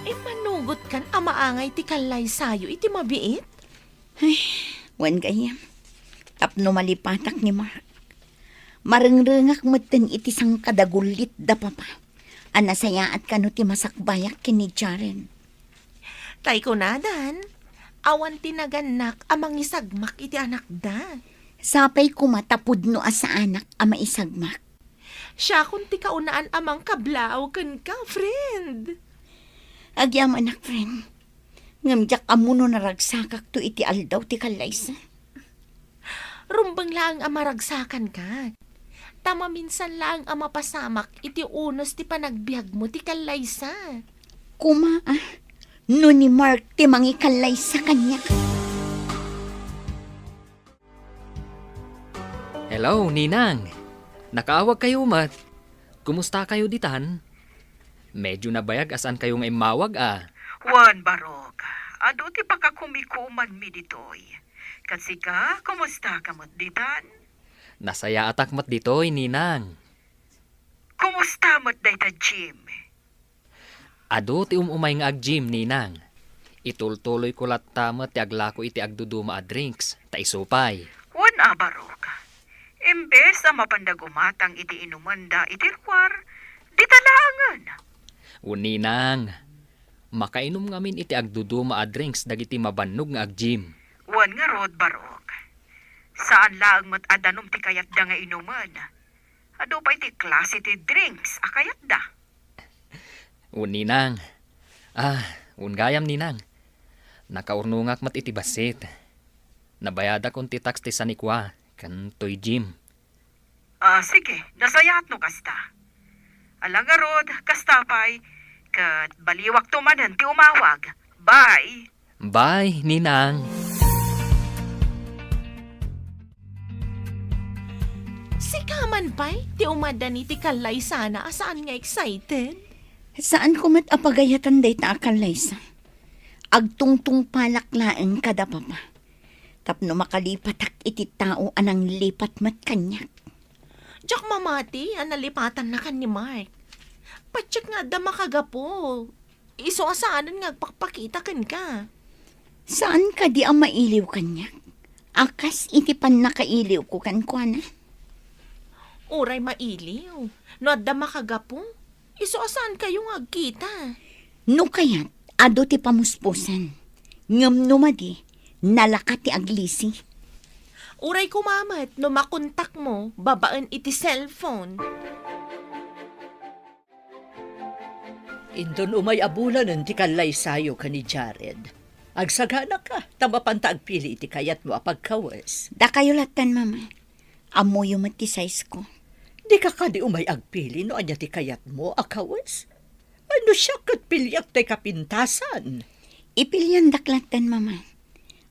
Immanugotkan a maangay ti kallaysayo iti mabiit? Ay, wen gayam. Tapno malipatak ni Mark. Marengrengak metten iti sangkadagullit da Papa a nasayaat kano ti masakbayak ken ni Jaren. Tay kunadan, awan ti nagannak a mangisagmak iti anakda. Sapay koma ta pudno a saanak a maisagmak. Siakon ti kaunaan a mangkablaaw kenka, friend. Agyamanak, friend. Ngem diak ammo no naragsakakto iti aldaw ti kallaysa. Rumbeng laeng a maragsakanka. Ta maminsan laeng a mapasamak iti unos ti panagbiagmo ti kallaysa. Koma, ah, no ni Mark ti mangikallaysa kaniak. Hello, Ninang. Nakaawagkayo met. Kumustakayo ditan? Medyo nabayag a saankayo nga immawag, a. Wen, Barok, adu ti pakakumikumanmi ditoy. Ket sika, kumustaka met ditan? Nasayaatak met ditoy, Ninang. Kumusta met dayta gym? Adu ti um-umay nga ag-gym, Ninang. Itultuloyko latta met ti aglako iti agduduma a drinks, ta isu pay. Wen a, Barok. Imbes a mapanda gumatang iti inumenda iti ruar, dita laengen. Wen, Ninang. Makainom ngamin iti agduduma a drinks dagiti mabannog nga ag-gym. Wen ngarud, Barok. Saan laeng met a danum ti kayatda nga inumen. Adu pay ti klase ti drinks a kayatda. Wen, Ninang. Ah, wen gayam, Ninang. Nakaurnongak met iti bassit. Nabayadakon ti tax ti sanikua ken toy gym. Ah, sige, nasayaat no kasta. Ala ngarud, kasta pay, ket baliwakto manen ti umawag. Bye! Bye, Ninang. Sika man pay ti umaddan iti kallaysana a saan nga excited? Saanko met a pagayatan dayta a kallaysa. Agtungtungpalak laeng kada Papa tapno makalipatak iti tao a nanglipat met kaniak. Diak mamati a nalipatannakan ni Mark. Patiek nga adda makagapu. Isu a saanen nga agpakpakita kenka. Saan kadi a mailiw kaniak? A kas iti pannakailiwko kenkuana? Uray mailiw, no adda makagapu, isu a saankayo nga agkita. No kayat, adu ti pamuspusan. Ngem no madi, nalaka ti aglisi. Uray koma met no makontakmo babaen iti cellphone. Inton umay a bulanen ti kallaysayo ken ni Jared, agsaganaka ta mapanta agpili iti kayatmo a pagkawes. Dakayo latten, Mama. Ammoyo met ti size ko. Dika kadi umay agpili no ania ti kayatmo a kawes? Ay, no siak ket piliak tay kapintasan. Ipiliandak latten, Mama.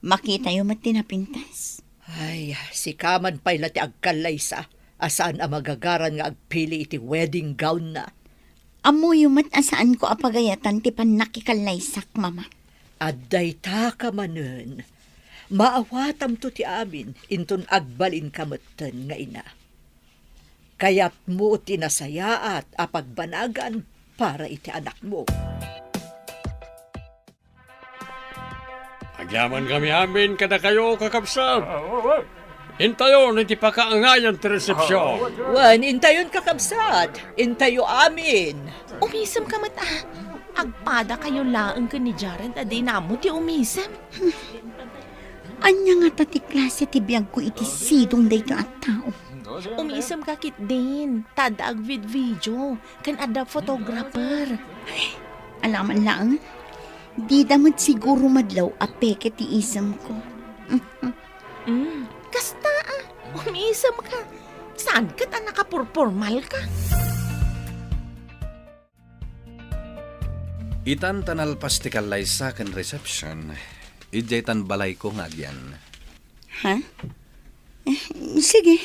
Makitayo met ti napintas. Ay, sika man pay la ti agkallaysa a saan a magagaran nga agpili iti wedding gown na. Ammoyo met a saanko a pagayatan ti pannakikallaysak, Mama. Adda itaka manen. Maawatamto ti amin, inton agbalinka metten nga ina. Kayatmo ti nasayaat a pagbanagan para iti anakmo. Agyamankami amin kadakayo, kakabsat. Intayon iti pakaangayan ti resepsyon. Wen, intayon, kakabsat. Intayo amin. Umisemka met, a. Agpadakayo laeng ken ni Jared a dina ammo ti umisem. Ania ngata ti klase ti biagko iti sidong daytoy a tao? Umisemka ketdin, ta adda agvidvideo, ken adda photographer. Ay, alaman laeng. Dida met siguro madlaw a peke ti isemko. Mm, kasta, ah. Umiisemka. Saan ket a nakapurpormalka? Itan ta nalpas ti kallaysa ken reception, idiay tan balayko nga agyan. Ha? Eh, sige.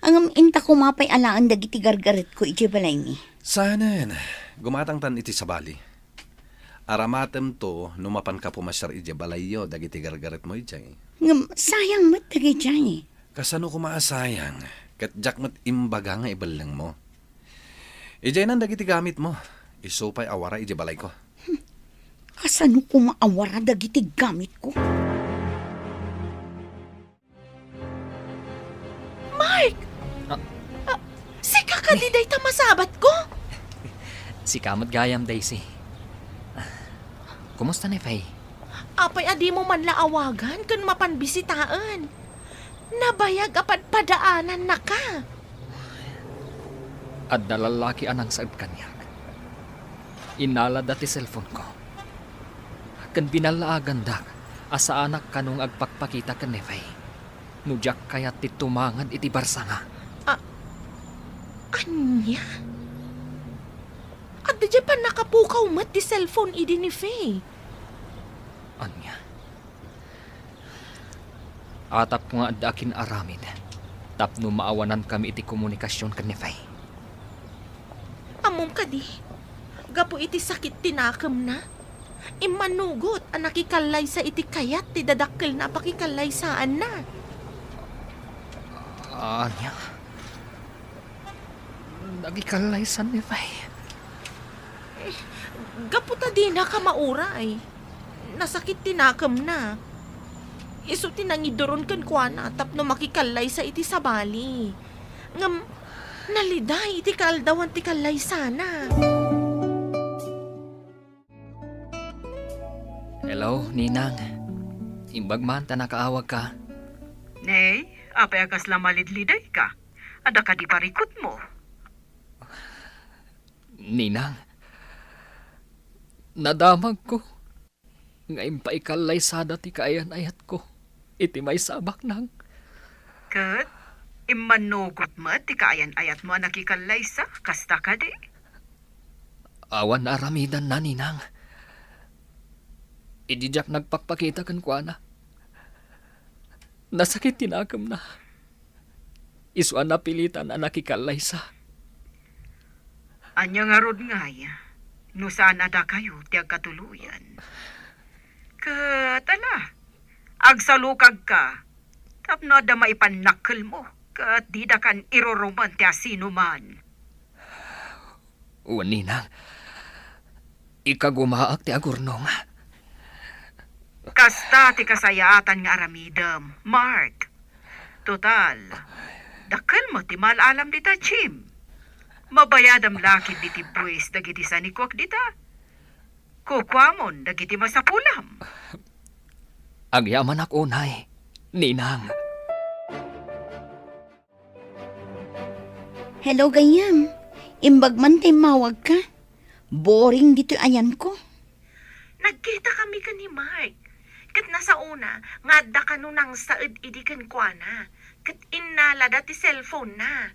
Ngem inta koma pay alaen dagiti gargaretko idiay balaymi. Saanen, gumatangtan iti sabali. Aramatemto no mapanka pumasiar idiay balayyo dagiti gargaretmo idiay. Ngem sayang met dagidiay. Kasano koma a sayang? Ket diak met imbaga nga ibellengmo. Idiaynan dagiti gamitmo. Isu pay a wara idiay balayko. Kasano koma a wara dagiti gamitko? Mark! Ah. Ah, sika kadi dayta masabatko? Sika met gayam, Daisy. Kumusta ni Faye? Apay a dimo man la awagan ken mapan bisitaen? Nabayag a padpadaanannaka. Adda lallaki a nangsaed kaniak. Innalada ti cellphone-ko. Ken binallaagandak a saanak kano nga agpakpakita ken ni Faye no diak kayat ti tumangad iti barsanga. A-, ania? Adda diay pannakapukaw met ti cellphone idi ni Faye. Ania? Atapko nga adda akin-aramid tapno maawanankami iti komunikasion ken ni Faye. Ammom kadi, gapu iti sakit ti nakemna, immanugot a nakikallaysa iti kayat ti dadakkelna a pakikallaysaanna. Ania? Nakikallaysan ni Faye. Eh, gapu ta dinaka mauray. Nasakit ti nakemna. Isu ti nangiduron kenkuana tapno makikallaysa iti sabali. Ngem, naliday iti kaaldawan ti kallaysana. Hello, Ninang. Imbag man ta nakaawagka. Nay, apay a kasla malidlidayka? Adda kadi parikutmo? Ninang, nadamagko nga impaikallaysa dayta ti kaayan-ayatko iti maysa a baknang. Ket immanugot met ti kaayan-ayatmo a nakikallaysa, kasta kadi? Awan naaramidanna, Ninang. Idi diak nagpakpakita kenkuana, nasakit ti nakemna. Isu a napilitan a nakikallaysa. Ania ngarud ngay, no saan a dakayo ti agkatuloyan? Ket ala, agsalukagka tapno adda maipannakkelmo ket didakan irurumen ti asinoman. Wen, Ninang, ikagumaak ti agurnong. Kasta ti kasayaatan nga aramidem, Mark. Total, dakkel met ti maal-alam dita, Jim. Mabayadam la ketdi ti buis dagiti sanikuak dita. Kukuamon dagiti masapulam. Agyamanak unay, Ninang. Hello, gayyem. Imbag man ta immawagka. Boring ditoy ayanko. Nagkitakami ken ni Mark. Ket nasaona nga adda kano nangsaed idi kenkuana. Ket innalada ti cellphone-na.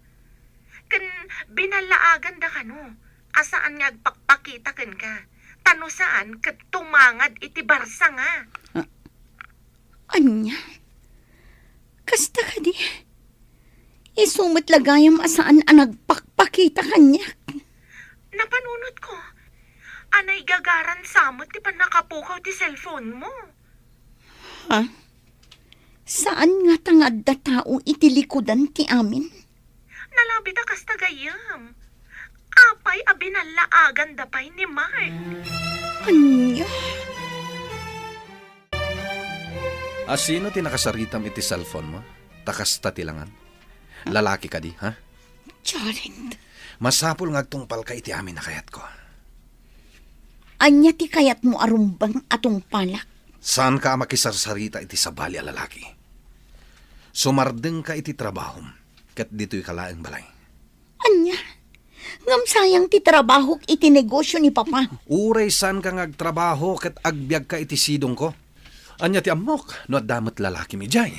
Ken binallaaganda kano a saan nga agpakpakita kenka. Ta no saan, ket tumangad iti barsanga. Ah, ania? Kasta kadi? Isu met la gayam a saan a nagpakpakita kaniak. Napanunotko a naigagaran sa met ti pannakapukaw ti cellphone-mo. Ha? Saan ngata nga adda tao iti likudan ti amin? Nalabit a kasta gayyem. Apay a binallaaganda pay ni Mark? Ania? A sino ti nakasaritam iti cellphone-mo? Ta kasta ti langan. Lalaki kadi, ha? Jared. Masapul nga agtungpalka iti amin a kayatko. Ania ti kayatmo a rumbeng a tungpalak? Saanka a makisarsarita iti sabali a lalaki. Sumardengka iti trabahom, ket ditoyka laeng balay. Ania? Ngem sayang ti trabahok iti negosio ni Papa. Uray saanka nga agtrabaho ket agbiagka iti sidongko. Ania ti ammok no adda met lalakim idiay?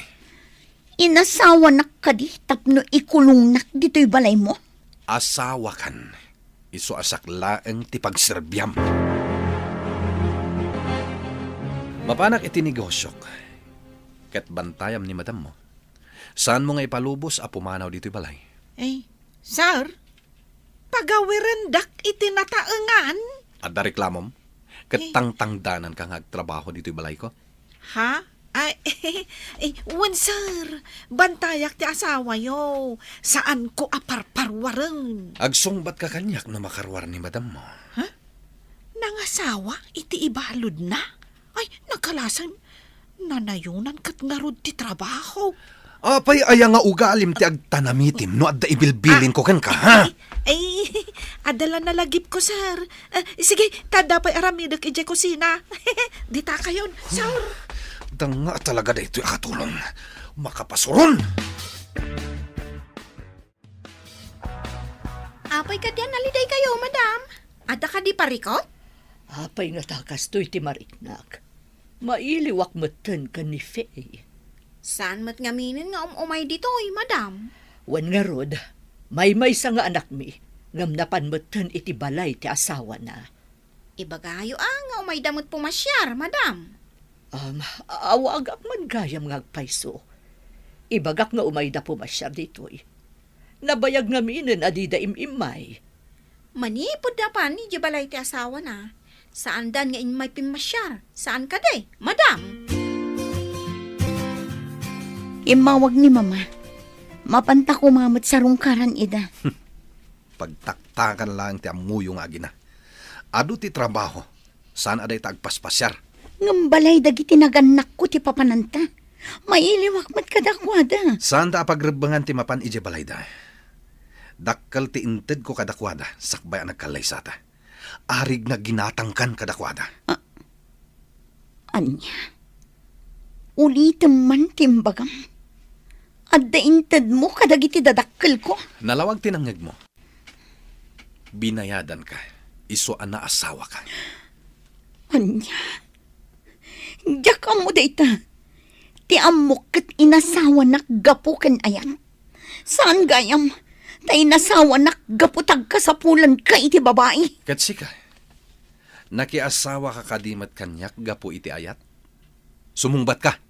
Inasawanak kadi tapno ikulongnak ditoy balaymo? Asawakan, isu a siak laeng ti pagserbiam. Mapanak iti negosiok, ket bantayam ni madammo. Saanmo nga ipalubos a pumanaw ditoy balay. Ay, sir, pagawirendak iti nataengan. Adda reklamom? Ket Eh. tangtangdananka nga agtrabaho ditoy balayko? Ha? Ay, eh, wen, sir. Bantayak ti asawayo. Saanko a parparwareng. Agsungbatka kaniak no makaruar ni madammo. Ha? Nangasawa iti ibaludna? Ay, nagkalasan. Nanayonan ket ngarud ti trabaho. Apay aya nga ugalim ti agtanamitim no adda ibilbilinko kenka, ha? Ay, adda la nalagipko, sir. Eh, sige, ta adda pay aramidek idiay kusina. Dita kayon, sir. Danga talaga daytoy a katulong. Makapasuron! Apay kadi a naliday kayo, madam? Adda kadi parikot? Apay nga ta kastoy ti mariknak? Mailiwak metten ken ni Faye. Saan met ngaminen nga um-umay ditoy, madam? Wen ngarud, maymaysa nga anakmi, ngem napan metten iti balay ti asawana. Ibagayo a nga umayda met pumasiar, madam. Um, awagak man gayam nga agpayso. Ibagak nga umayda pumasiar ditoy. Nabayag ngaminen a dida im-immay. Manipud napan idiay balay ti asawana, saandan nga immay pimmasiar. Saan kadi, madam? Immawag ni Mama. Mapanta koma met sarungkaran ida. Pagtaktakan laeng ti ammoyo nga agina. Adu ti trabaho, saan a dayta agpaspasiar. Ngem balay dagiti nagannakko ti papananta. Mailiwak met kadakuada. Saanta a pagrebbengan ti mapan idiay balayda. Dakkel ti intedko kadakuada sakbay a nagkallaysata. Arigna ginatangkan kadakuada. Ah, ania? Ulitem man ti imbagam. Adda intedmo kadagiti dadakkelko. Nalawag ti nangngegmo. Binayadanka, isu a naasawaka. Ania? Diak ammo dayta. Ti ammok ket inasawanak gapu ken ayat. Saan gayam, ta inasawanak gapu ta agkasapulanka iti babai. Ket sika, nakiasawaka kadi met kaniak gapu iti ayat? Sumungbatka.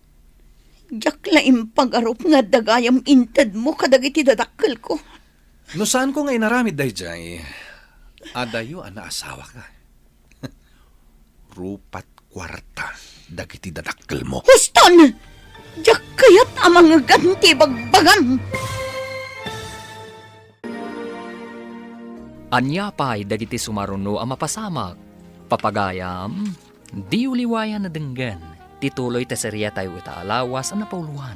Diak la impagarup nga adda gayam intedmo kadagiti dadakkelko. No saanko nga inaramid daydiay, adayo a naasawaka. Rupat kuarta dagiti dadakkelmo. Huston! Diak kayat a mangegan ti bagbagam. Ania pay dagiti sumaruno a mapasamak? Papagayam, diyo liwayan a denggen ti tuloy ti seriatayo ita a lawas a napauluan,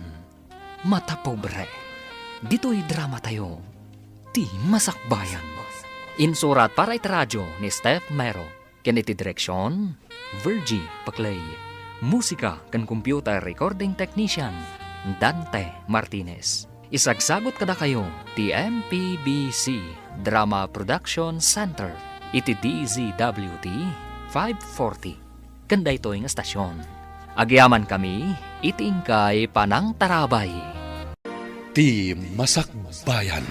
Mata Pobre. Ditoy dramatayo, Ti Masakbayan. Insurat para iti radio ni Steph Mero. Ken iti direksion, Virgie Paclay. Musika ken computer recording technician, Dante Martinez. Isagsagut kadakayo ti M P B C Drama Production Center iti D Z W T five forty. Ken daytoy nga estasion, agyamankami iti inkay panangtarabay. Ti Masakbayan.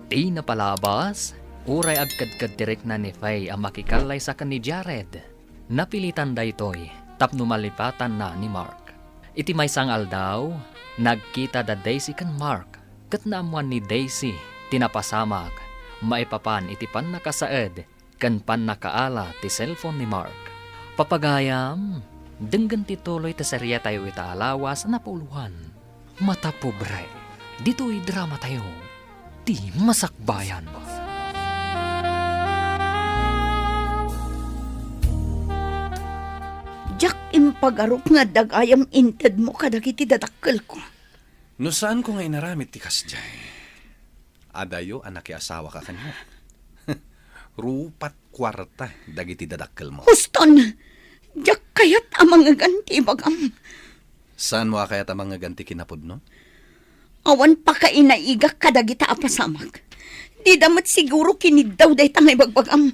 Ti napalabas, uray agkedked ti rikna ni Faye a makikallaysa ken ni Jared, napilitan daytoy tapno malipatanna ni Mark. Iti maysa nga aldaw, nagkita da Daisy ken Mark, ket naammoan ni Daisy ti napasamak maipapan iti pannakasaed ken pannakaala ti cellphone ni Mark. Papagayam, denggen ti tuloy ti seriatayo ita a lawas a napauluan, Mata Pobre. Ditoy dramatayo, Ti Masakbayan. Diak impagarup nga adda gayam intedmo kadagiti dadakkelko. No saanko nga inaramid ti kasdiay, adayo a nakiasawaka kaniak. Rupat kuarta dagiti dadakkelmo. Huston! Diak kayat a mangegan ti ibagam. Saanmo a kayat a mangegan ti kinapudno? Awan pakainaigak kadagita a pasamak. Dida met siguro kiniddaw dayta nga ibagbagam.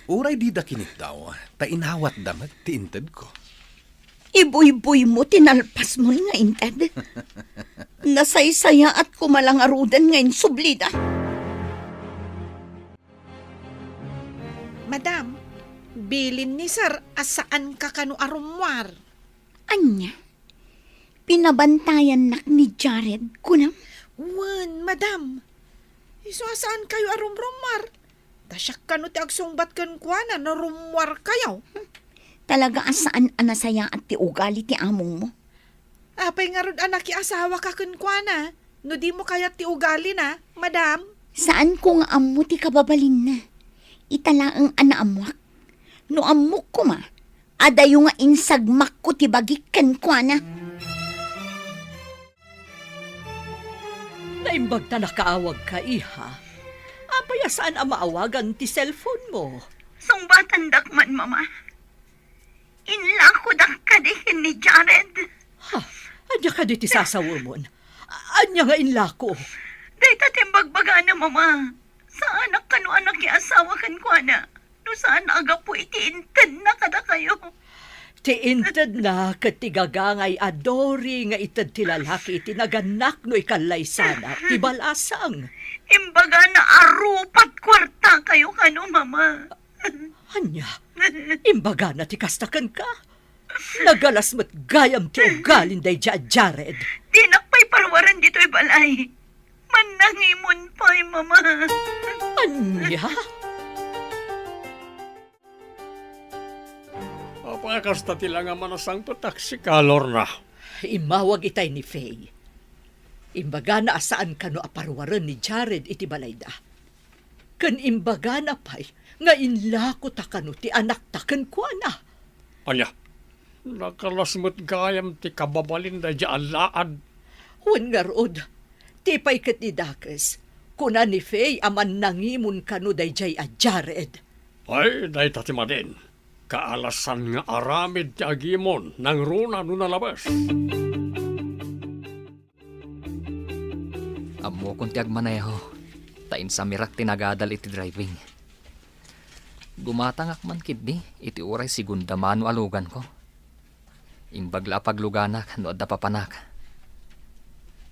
Uray dida kiniddaw, ta inawatda met ti intedko. Ibuybuymo ti nalpasmon nga inted. Nasaysayaat koma la ngaruden nga insublida. Madam, bilin ni Sir a saanka kano a rummuar. Ania? Pinabantayannak ni Jared, kunam? Wen, madam. Isu a saankayo a rumrummuar. Ta siak kano ti agsungbat kenkuana no rummuarkayo. Talaga a saan a nasayaat ti ugali ti amongmo. Apay ngarud a nakiasawaka kenkuana, no dimo kayat ti ugalina, madam? Saanko nga ammo ti kababalinna. Ita laeng a naammoak. No ammok koma, adayo nga insagmakko ti bagik kenkuana. Naimbag ta nakaawagka, iha. Apay a saan a maawagan ti cellphone mo? Sungbatandak man, Mama. Inlakodak kadi ken ni Jared. Ha? Ania kadi ti sasawemon? Ania nga inlako? Dayta ti imbagbagana, Mama. Saanak kano a nakiasawa kenkuana no saan a gapu iti intedna kadakayo. Ti intedna ket ti gagangay a Dory nga ited ti lalaki iti nagannak no ikallaysanak ti balasang. Imbagana a rupat kuartakayo kano, Mama. Ania? Imbagana ti kasta kenka? Nagalas met gayam ti ugalin daydiay a Jared. Dinak pay paruaren ditoy balay. Mannangimon pay, Mama. Ania? Apay a kasta ti la nga manasangpetak sika, Lorna? Immawag itay ni Faye. Imbagana a saan kano a paruaren ni Jared iti balayda. Ken imbagana pay nga inlako ta kano ti anakta kenkuana. Ania? Nagalas met gayam ti kababalin daydiay a laad. Wen ngarud, ti pay ket ni dakes, kuna ni Faye a mannangimon kano daydiay a Jared. Ay, dayta ti madin. Kaalasan nga aramid ti agimon nangruna no nalabes. Ammokon ti agmaneho, ta insamirak ti nagadal iti driving. Gumatangak man ketdi iti uray segunda mano a luganko. Imbag la a pagluganak no adda papanak.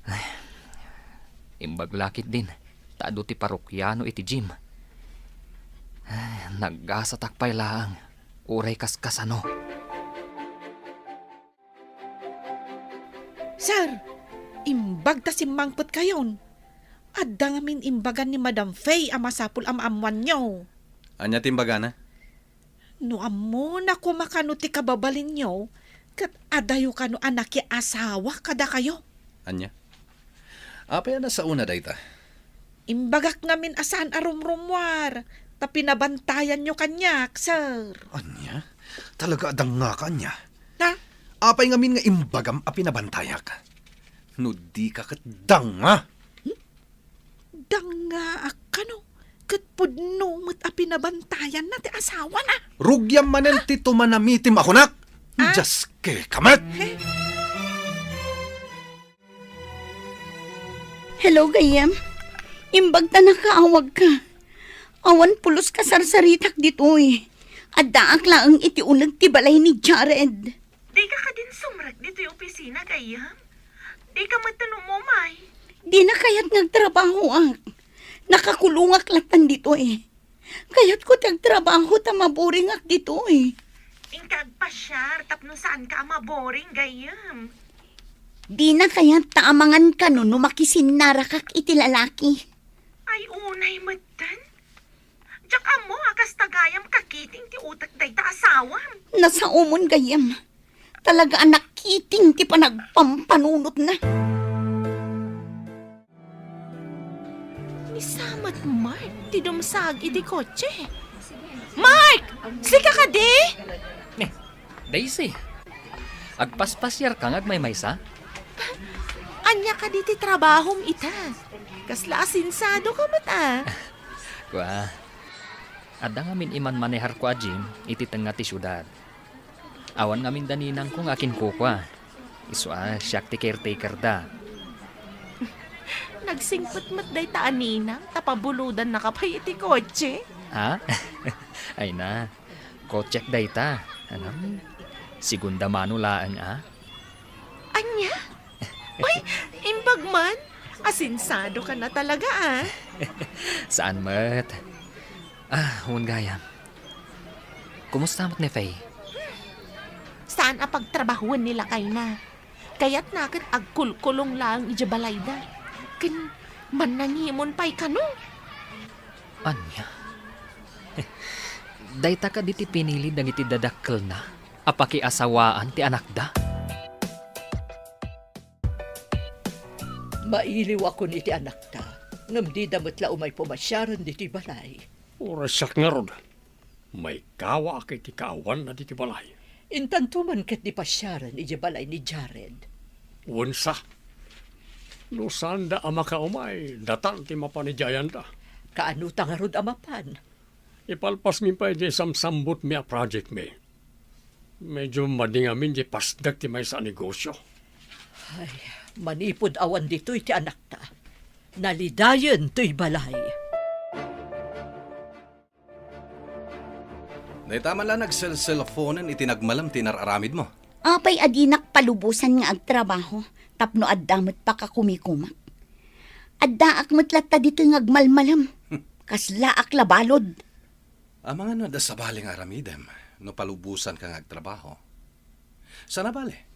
Ay, imbag la ketdin ta adu ti parokiano iti gym. Ay, naggasatak pay laeng, uray kaskasano. Sir, imbag ta simmangpetkayon. Adda ngamin imbagan ni Madam Faye a masapul a maammoanyo. Ania ti imbagana? No ammona koma kano ti kababalinyo, ket adayo kano a nakiasawa kadakayo. Ania? Apay a nasaona dayta? Imbagak ngamin a saan a rumrummuar, ta pinabantayanyo kaniak, sir. Ania? Talaga a dangngaka, ania? Ha? Apay ngamin nga imbagam a pinabantayak? No dika ket danga! Dangaak kano, ket pudno met a pinabantayanna ti asawana. Rugiam manen ti tumanamitim a kunak! Ah? Dios, keka met! He? Hello, gayyem. Imbag ta nakaawagka. Awan pulos kasarsaritak ditoy. Addaak laeng iti uneg ti balay ni Jared. Dika kadin sumrek ditoy opisina, gayyem? Dika met umumay? Dina kayat nga agtrabahoak. Nakakulongak latan ditoy. Kayatko ti agtrabaho ta maboringak ditoy. Inka agpasiar tapno saanka a maboring, gayyem. Dina kayat ta amangan kano no makisinnarakak iti lalaki. Ay, unay metten. Diak ammo a kasta gayam kakiting ti utek dayta asawam. Nasaomon gayyem. Talaga a nakiting ti panagpampanunotna. Ni sa met Mark ti dumsag iti kotse. Mark! Sika kadi? Ne, Daisy, agpaspasiarka nga agmaymaysa? Ania kadi ti trabahom ita? Kasla asensado ka met a. Kua, adda ngamin imanmaneharko a gym iti tengnga ti siudad. Awan ngamin da ninangko nga akinkukua. Isu a siak ti caretakerda. Singpet met dayta a ninang, ta pabulodannaka pay iti kotse. Ha? Ay na, kotsek dayta. Anam, segunda mano laeng, a? Ania? Ay, imbag man. Asensiado ka na talaga, a. Saan met? Ah, wen gayam. Kumusta met ni Faye? Saan a pagtrabahoen ni lakayna. Kayatna ket agkulkulong laeng idiay balayda. Ken mannangimon pay kano. Ania? Dayta kadi ti pinili dagiti dadakkelna a pakiasawaan ti anakda? Mailiwakon iti anakta, ngem dida met la umay pumasiaren ditoy balay. Uray siak ngarud, maikawaak iti kaawanna ditoy balay. Intanto man ket ti pasiaren idiay balay ni Jared. Wen sa. No saanda a makaumay, datan ti mapan idiay ayanda. Kaano ta ngarud a mapan? Ipalpasmi pay diay samsambutmi a projectmi. Medyo madi ngamin diay pasdek ti maysa a negosio. Ay, manipud awan ditoy ti anakta, nalidayen toy balay. Dayta man la nagselselfonen iti nagmalem ti inar-aramidmo. Apay a dinak palubosan nga agtrabaho tapno adda met pakakumikumak? Addaak met latta ditoy nga agmalmalem. Kaslaak la balud. Amangan no adda sabali nga aramidem no palubosanka nga agtrabaho. Sana bale,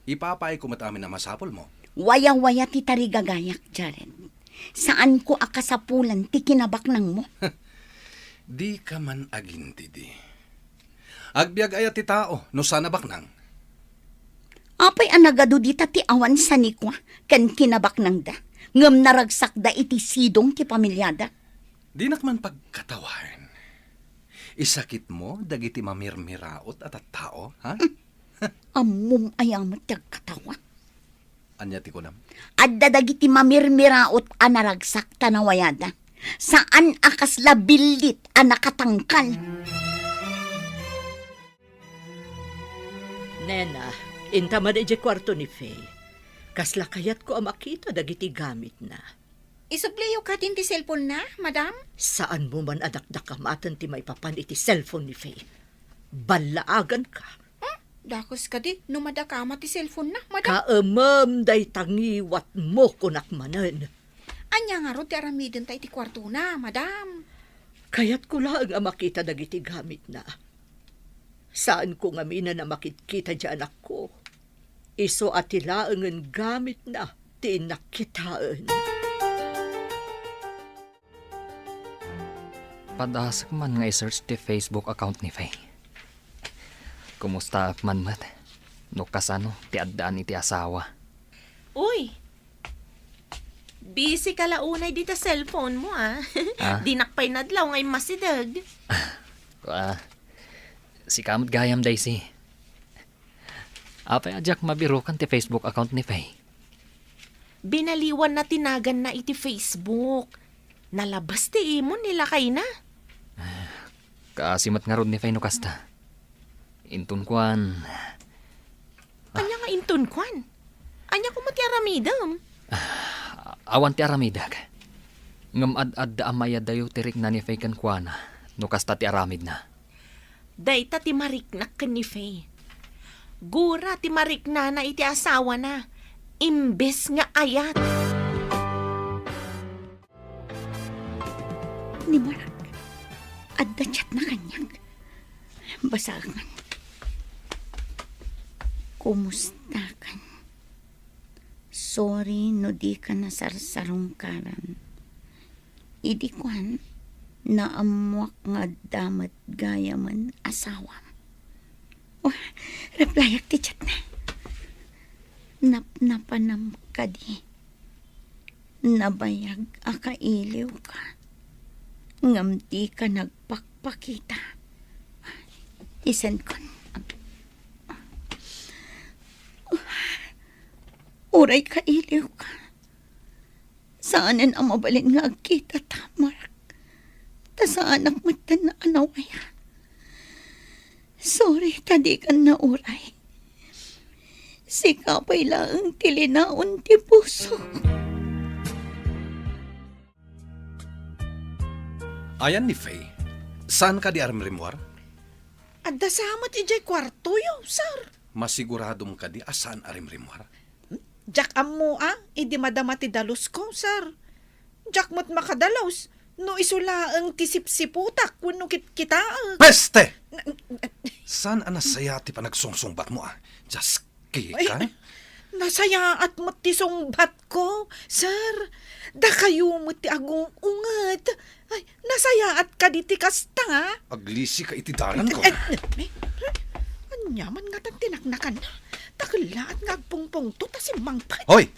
ipapaayko met amin a masapulmo. Wayawaya ti tarigagayak, Jared. Saanko a kasapulan ti kinabaknangmo. Dika man agintidi. Agbiag aya ti tao no saan a baknang? Apay a nagadu dita ti awan sanikua ken kinabaknangda, ngem naragsakda iti sidong ti pamiliada? Dinak man pagkatawaen. Isakitmo dagiti mamirmiraot a tattao, ha? Ammom aya met ti agkatawa? Ania ti kunam? Adda dagiti mamirmiraot a naragsak ta nawayada. Saan a kasla billit a nakatangkal. Nena, inta man idiay kuarto ni Faye. Kasla kayatko a makita dagiti gamitna. Isubliyo kadin ti cellphone-na, madam? Saanmo man a dakdakamaten ti maipapan iti cellphone ni Faye. Ballaaganka. Hmm? Dakes kadi no madakama ti cellphone-na, madam? Kaemem dayta ngiwatmo, kunak manen. Ania ngarud ti aramidenta iti kuartona, madam? Kayatko laeng a makita dagiti gamitna. Saanko ngaminen a makitkita ti anakko. Isu a ti laengen gamitna ti innak kitaen. Padasek man nga i-search ti Facebook account ni Faye. Kumustaak man met no kasano ti addaan iti asawa. Uy! Busy ka la unay dita cellphone mo, a. Ah? Dinak pay nadlaw nga immasideg. Ah, sika met gayam, Daisy. Apay a diak mabirukan ti Facebook account ni Faye? Binaliwanna ti naganna iti Facebook. Nalabas ti imon ni lakayna. Kaasi met ngarud ni Faye no kasta. Inton kuan. Ania nga inton kuan? Ania koma ti aramidem? Awan ti aramidek. Ngem ad-adda a mayadayo ti rikna ni Faye kenkuana no kasta ti aramidna. Dayta ti mariknak ken ni Faye. Gura ti mariknana iti asawana, imbes nga ayat. Ni Mark, adda chatna kaniak. Basaen. Kumustakan? Sorry no dika nasarsarungkaran. Idi kuan, naammoak nga adda met gayamen asawam. Oh, replyak ti chatna. Napnapanam kadi. Nabayag a kailiwka, ngem dika nagpakpakita. Isenkon. Uray kailiwka, saanen a mabalin nga agkitata, Mark. Ta saanak metten a nawaya. Sorry ta dikan nauray. Sika pay laeng ti linaon ti pusok. Ayan ni Faye, saan kadi a rimrimmuar? Adda sa met idiay kuartoyo, sir. Masiguradom kadi a saan a rimrimmuar? Diak ammo a idi madama ti dalusko, sir. Diak met makadalus no isu laeng ti sipsiputak wenno kitkitaek. Peste! Na- Saan a nasayaat ti panagsungsungbatmo a? Dios, Kika? Ay, nasayaat met ti sungbatko, sir. Dakayo met ti agung-unget. Ay, nasayaat kadi ti kasta? Aglisika iti dalanko. Eh, eh, eh, ania man ngatan ti naknakanna? Dakellaat nga agpungpungto ta simmangpet. Hoy!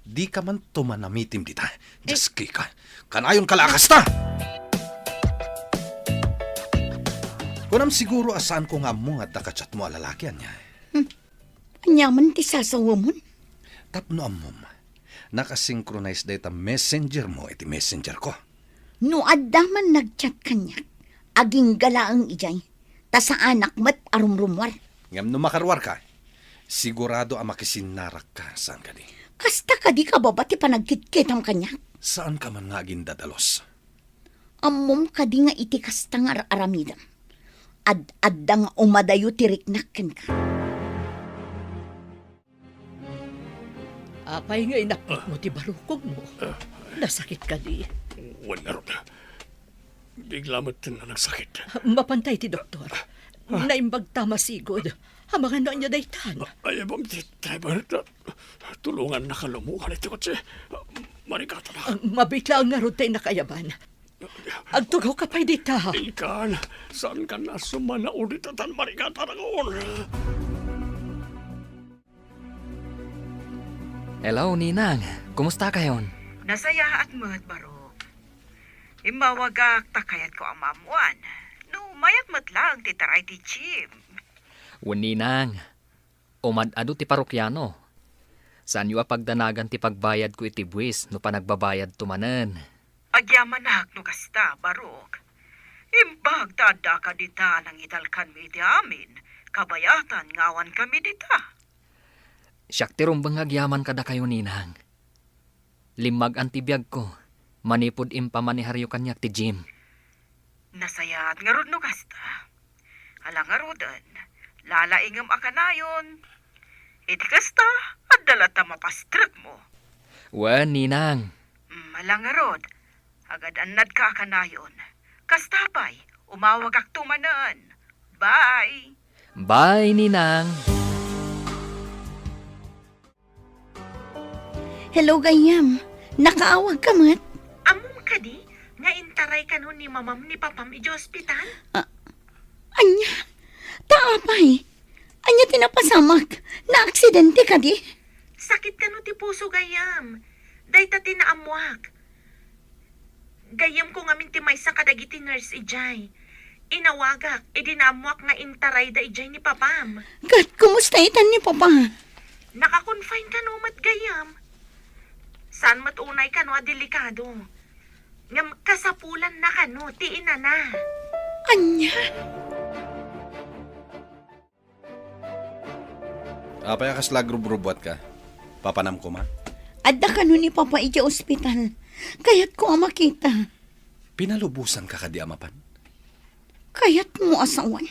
Dika man tumanamitim dita. Dios, Kika. Kanayonka la a kasta! Kunam siguro a saanko nga ammo nga adda ka-chatmo a lalaki, ania? Hmm. Ania man ti sasawamon? Tapno ammom, naka-synchronize dayta messenger mo iti messenger ko. No adda man nag-chat kaniak, agingga laeng idiay, ta saanak met a rumrumuar. Ngem no makaruarka, sigurado a makisinnarakka, saan kadi? Kasta kadi kababa ti panagkitkitam kaniak? Saanka man nga agindadalos? Ammom kadi nga iti kasta nga ar-aramidem, ad-adda nga umadayo ti riknak kenka? Apay nga inapnotmo ti barukogmo? Nasakit kadi? Wen ngarud, bigla met nga nagsakit. Mapanta iti doktor. Naimbag ta masigud. Amangan no ania daytan. Ay, ibam ti driver ta. Tulongannaka lumukan iti kotse. Marigatanak. Ah, mabiit laeng ngarud ta innak a yaban. Agtugawka pay dita. Inkan, saankan a sumanaw dita tan marigatanak. Hello, Ninang. Kumusta kayon? Nasayaat met, Barok. Immawagak ta kayatko a maammoan no mayat met laeng ti taray ti gym. Wen, Ninang. Umad-adu ti parokiano. Saanyo a pagdanagan ti pagbayadko iti buis no panagbabayadto manen. Agyamanak no kasta, Barok. Imbag ta addaka dita a nangitalkanmi iti amin, kabayatan nga awankami dita. Siak ti rumbeng nga agyaman kadakayo, Ninang. Limmagan ti biagko manipud impamaneharyo kaniak ti gym. Nasayaat ngarud no kasta. Ala ngaruden, lalaingem a kanayon. Iti kasta, adda latta mapastrekmo. Wen, Ninang. Mm, ala ngarud, agad-annadka a kanayon. Kasta pay, umawagakto manen. Bye! Bye, Ninang! Hello, gayyem. Nakaawagka met? Ammom kadi nga intaray kano ni mamam ni papam idiay ospital? Ah, ania? Ta apay? Ania ti napasamak? Naaksidente kadi? Sakit kano ti puso, gayyem. Dayta ti naammoak. Gayyemko ngamin ti maysa kadagiti nurse idiay. Inawagak idi naammoak nga intarayda idiay ni papam. Ket kumusta itan ni papa? Naka-confine kano met, gayyem. Saan met unay kano a delikado. Ngem kasapulanna kano ti inana. Ania? Apay a kasla agrubrubuatka? Papanam koma? Adda kano ni papa idiay ospital. Kayatko a makita. Pinalubosanka kadi a mapan? Kayatmo a sawen.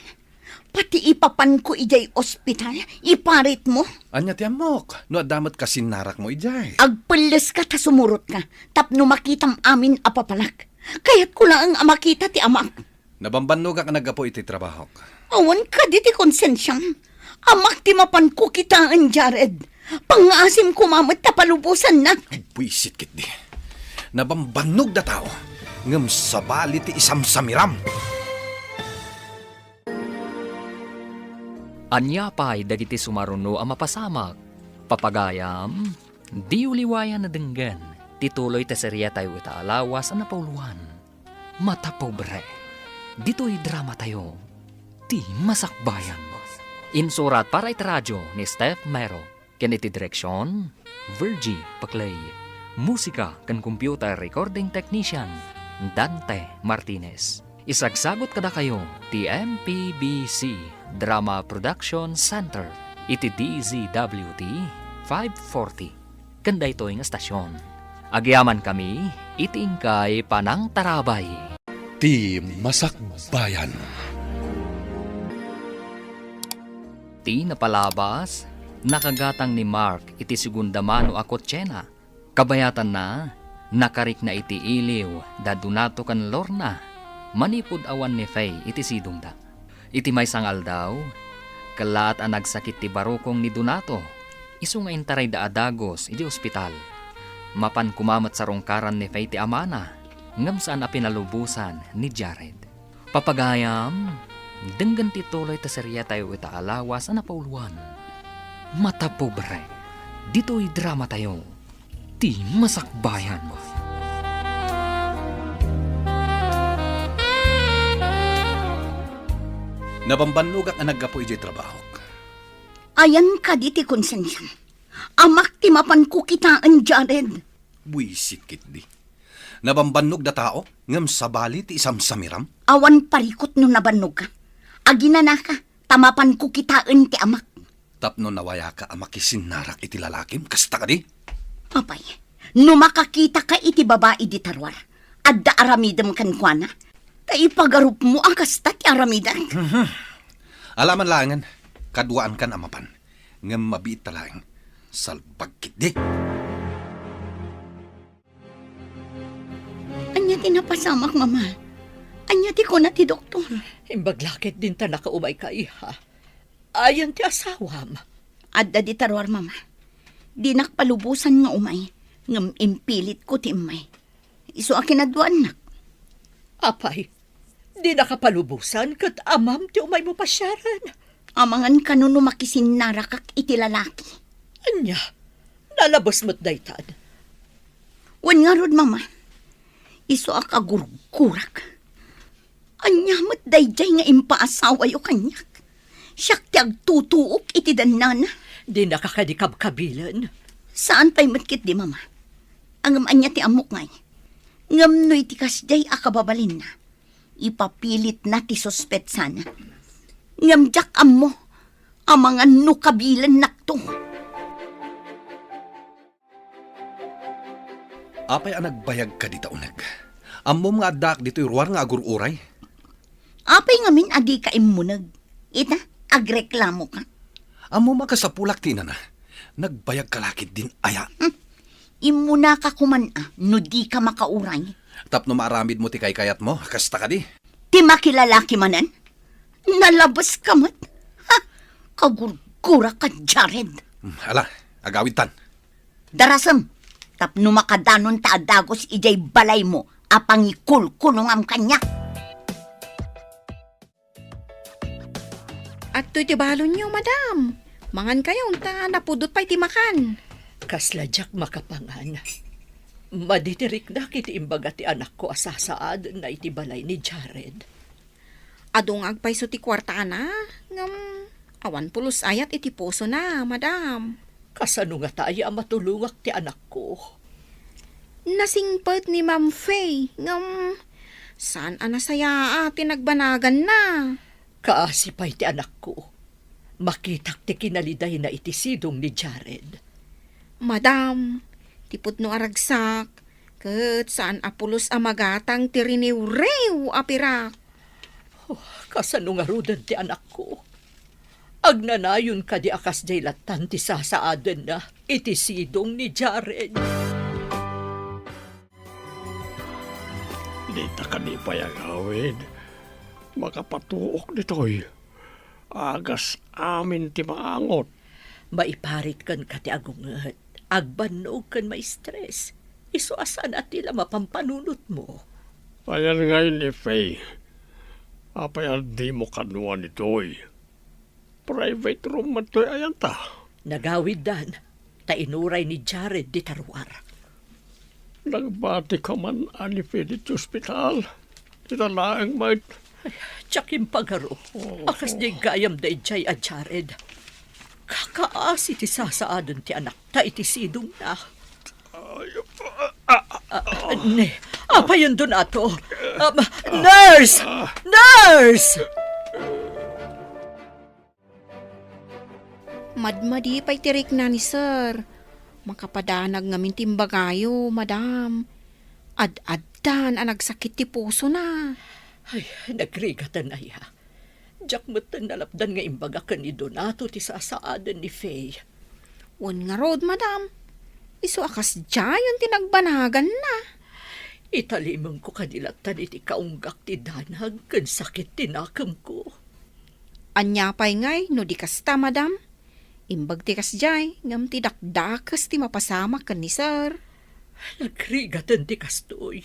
Pati ipapanko idiay ospital, iparitmo? Ania ti ammok? No adda met kasinnarakmo idiay. Agpelleska ta sumurotka, tapno makitam amin a papanak. Kayatko laeng a makita ti amak. Nabambannogak a naggapu iti trabahok. Awan kadi ti konsensiam. Amak ti mapanko kitaen, Jared. Pangngaasim koma met ta palubosannak. Buisit ketdi. Nabambannogda tao, ngem sabali ti isamsamiram. Ania pay dagiti sumaruno a mapasamak? Papagayam, diyo liwayan a denggen ti tuloy ti seriatayo ita a lawas a napauluan. Mata Pobre. Ditoy dramatayo, Ti Masakbayan. Insurat para iti radio ni Steph Mero, ken iti direksion, Virgie Paclay. Musika ken computer recording technician, Dante Martinez. Isagsagut kadakayo ti M P B C Drama Production Center iti D Z W T five forty. Ken daytoy nga estasion, agyamankami iti inkay panangtarabay. Ti Masakbayan. Ti napalabas, nakagatang ni Mark iti segunda mano a kotsena. Kabayatanna, nakarikna iti iliw da Donato ken Lorna manipud awan ni Faye iti sidongda. Iti maysa nga aldaw, kellaat a nagsakit ti barukong ni Donato, isu nga intarayda a dagus iti ospital. Mapan koma met sarungkaran ni Faye ti amana, ngem saan a pinalubosan ni Jared. Papagayam, denggen ti tuloy ta seriatayo ita a lawas a napauluan, Mata Pobre. Ditoy dramatayo, Ti Masakbayan. Nabambannogak a naggapu idiay trabahok. Ayan kadi ti konsensiam. Amak ti mapanko kitaen, Jared. Buisit ketdi. Nabambannog da tao, ngem sabali ti isamsamiram? Awan parikut no nabannogka. Aginanaka, ta mapanko kitaen ti amak. Tapno nawayaka a makisinnarak iti lalakim, kasta kadi? Apay, no makakitaka iti babai dita ruar, adda aramidem kenkuana, ta ipagarupmo a kasta ti aramidek. Mhm. Alaman laengen, kaduaankan a mapan. Ngem mabiit ta laeng, salbag ketdi. Ania ti napasamak, Mama? Ania ti kuna ti doktor? Imbag la ketdin ta nakaumayka, iha. Ayan ti asawam? Adda dita ruar, Mama. Dinak palubosan nga umay, ngem impilitko ti immay. Isu a kinaduaannak. Apay, dinaka palubosan ket amam ti umaymo pasiaren? Amangan kano no makisinnarakak iti lalaki. Ania? Nalabes met daytan? Wen ngarud, Mama. Isu a kagurgurak. Ania met daydiay nga impaasawayo kaniak? Siak ti agtutuok iti dannana. Dinaka kadi kabkabilen? Saan pay met ketdi, Mama. Ngem ania ti ammok ngay? Ngem no iti kasdiay a kababalinna, ipapilitna ti suspetsana. Ngem diak ammo, amangan no kabilennakto. Apay a nagbayagka dita uneg? Ammom nga addaak ditoy ruar nga agur-uray? Apay ngamin a dika immuneg? Ita, agreklamoka. Ammom a kasapulak ti inana. Nagbayagka la ketdin aya? Hmm. Immunaka koman a no dika makauray. Tapno maaramidmo ti kaykayatmo, kasta kadi? Ti makilalaki manen? Nalabeska met? Ha? Kagurguraka, Jared. Hmm, ala, agawidtan. Darasem, tapno makadanonta a dagus idiay balaymo a pangikulkulongam kaniak. Adtoy ti balonyo, madam. Mangankayo, ta napudot pay ti makan. Kasla diak makapangan. Madi ti riknak iti imbaga ti anakko a sasaadenna iti balay ni Jared. Adu nga agpayso ti kuartana, ngem awan pulos ayat iti pusona, madam. Kasano ngata aya a matulongak ti anakko? Nasingpet ni Ma'am Faye, ngem saan a nasayaat ti nagbanaganna. Kaasi pay ti anakko. Makitak ti kinalidayna iti sidong ni Jared. Madam, ti pudno a ragsak, ket saan a pulos a magatang ti riniwriw a pirak. Oh, kasano ngaruden ti anakko? Agnanayon kadi a kasdiay lattan ti sasaadenna iti sidong ni Jared? Dita kadi pay agawid. Makapatuok ditoy. Agas amin ti maangot. Maiparit kenka ti agunget. Agbannog ken maistres. Isu a saan a ti la mapampanunotmo. Ayan ngay ni Faye. Apay a dimo kaduan itoy? Private room met toy ayanta. Nagawiddan, ta inuray ni Jared dita ruar. Nagbatika man a ni Faye ditoy ospital? Ita laeng met. Ay, diak impagaro. Oh. A kasdiay gayam daydiay a Jared. Kakaasi ti sasaaden ti anakta iti sidongna. Ay, ah, ah, ah. Ah, ne, apayon, Donato. Um, nurse! Nurse! Madmadi pay ti rikna ni Sir. Makapadanag ngamin ti imbagayo, madam. Ad-addan a nagsakit ti pusona. Ay, nagrigaten aya. Diak met nalapdan nga imbaga ken ni Donato ti sasaaden ni Faye. Wen ngarud, madam. Isu a kasdiayen ti nagbanaganna. Italimengko kadi lattan iti kaunggak ti danag ken sakit ti nakemko. Ania pay ngay no di kasta, madam? Imbag ti kasdiay, ngem ti dakdakes ti mapasamak ken ni Sir. Nagrigaten ti kastoy.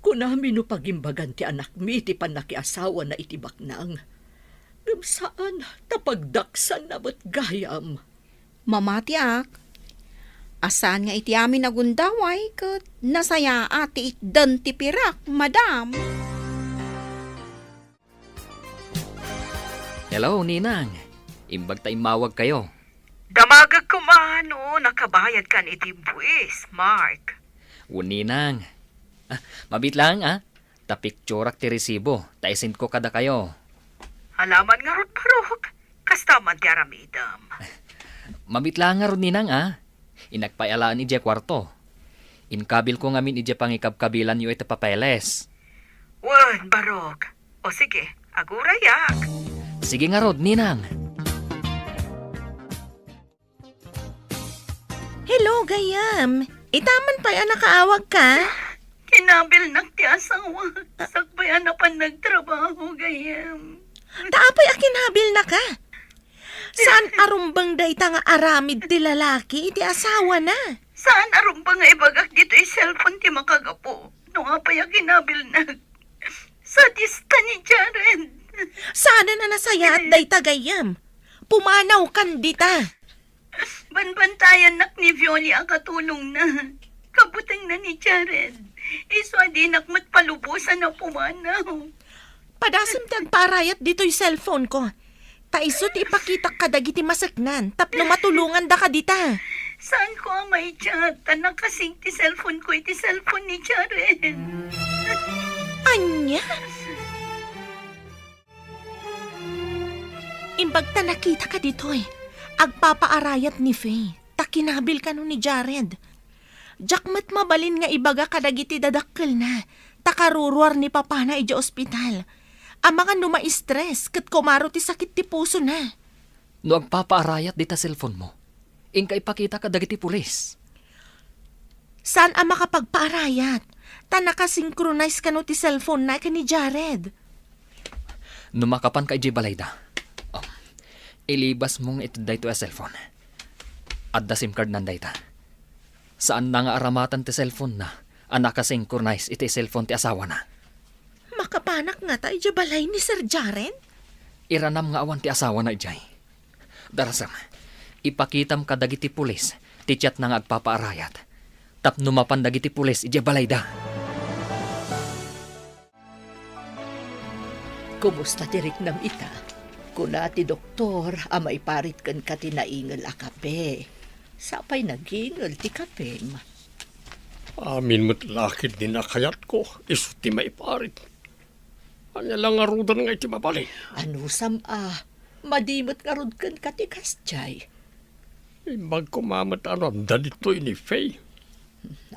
Kunami no pagimbagan ti anakmi ti pannakiasawana iti baknang. Ngem saan ta pagdaksanna met gayam. Mamatiak. A saan nga iti amin a gundaway ket nasayaat ti itdan ti pirak, madam. Hello, Ninang. Imbag ta immawag kayo. Damagek koma no nakabayad kan iti buis, Mark. Wen, Ninang. Ah, mabit lang, ah. Ta picturak ti resibo, ta isend ko kada kayo. Alaman ngarud, Barok. Kasta man ti aramidem. Mabit lang ngarud, Ninang, ah. Innak pay alaen idiay kuarto. Inkabil ko ngamin idiay pangikabkabilan yo iti papeles. Wen, Barok. O sige, agurayak. Sige ngarud, Ninang. Hello, gayam. Itaman pay a nakaawag ka? Kinabilnak ti asawa. Sakbay a napan nagtrabaho, gayam. Ta apay a kinabilnaka? Saan a rumbeng dayta nga aramid ti lalaki iti asawana? Saan a rumbeng nga ibagak ditoy cellphone ti makagapu no apay a kinabilnak? Sadista ni Jared. Saan a nasayaat dayta gayam? Pumanawkan dita. Banbantayannak ni Violi a katulongna. Kabutengna ni Jared. Isu a dinak met palubosan a pumanaw. Padasem ti agpaarayat ditoy cellphone ko. Ta isu ti ipakitak kadagiti maseknan tapno matulongandaka dita. Saan ko a maichat ta nakasing ti cellphone ko iti cellphone ni Jared. Ania? Imbag ta nakitaka ditoy, agpapaarayat ni Faye, ta kinabil kano ni Jared. Diak met mabalin nga ibaga kadagiti dadakkelna, ta karuruar ni papana idiay ospital. Amangan no ma-stress ket kumaro ti sakit ti pusona. No agpapaarayat dita cellphone mo, inka ipakita kadagiti pulis. Saan a makapagpaarayat, ta nakasynchronize kano ti cellphone na ken ni Jared. No makapanka idiay balayda, oh, ilibas mo nga iti daytoy a cellphone. Adda SIM card nan dayta. Saan na nga aramatan ti cellphone na a nakasynchronize iti cellphone ti asawana. Makapanak ngata idiay balay ni Sir Jared? Iranam nga awan ti asawana idiay. Darasem, ipakitam kadagiti pulis ti chat na nga agpapaarayat. Tapno mapan dagiti pulis idiay balayda. Kumusta ti riknam ita? Kuna ti doktor a maiparit kenka ti naingel a kape. Sapay nagingel ti kapem. Amin met lakid ni nakayatko, isu ti maiparit. Ania la ngaruden nga iti mabalin? Anusam a, madi met ngarud kenka ti kasdiay. Imbag koma met a no adda ditoy ni Faye.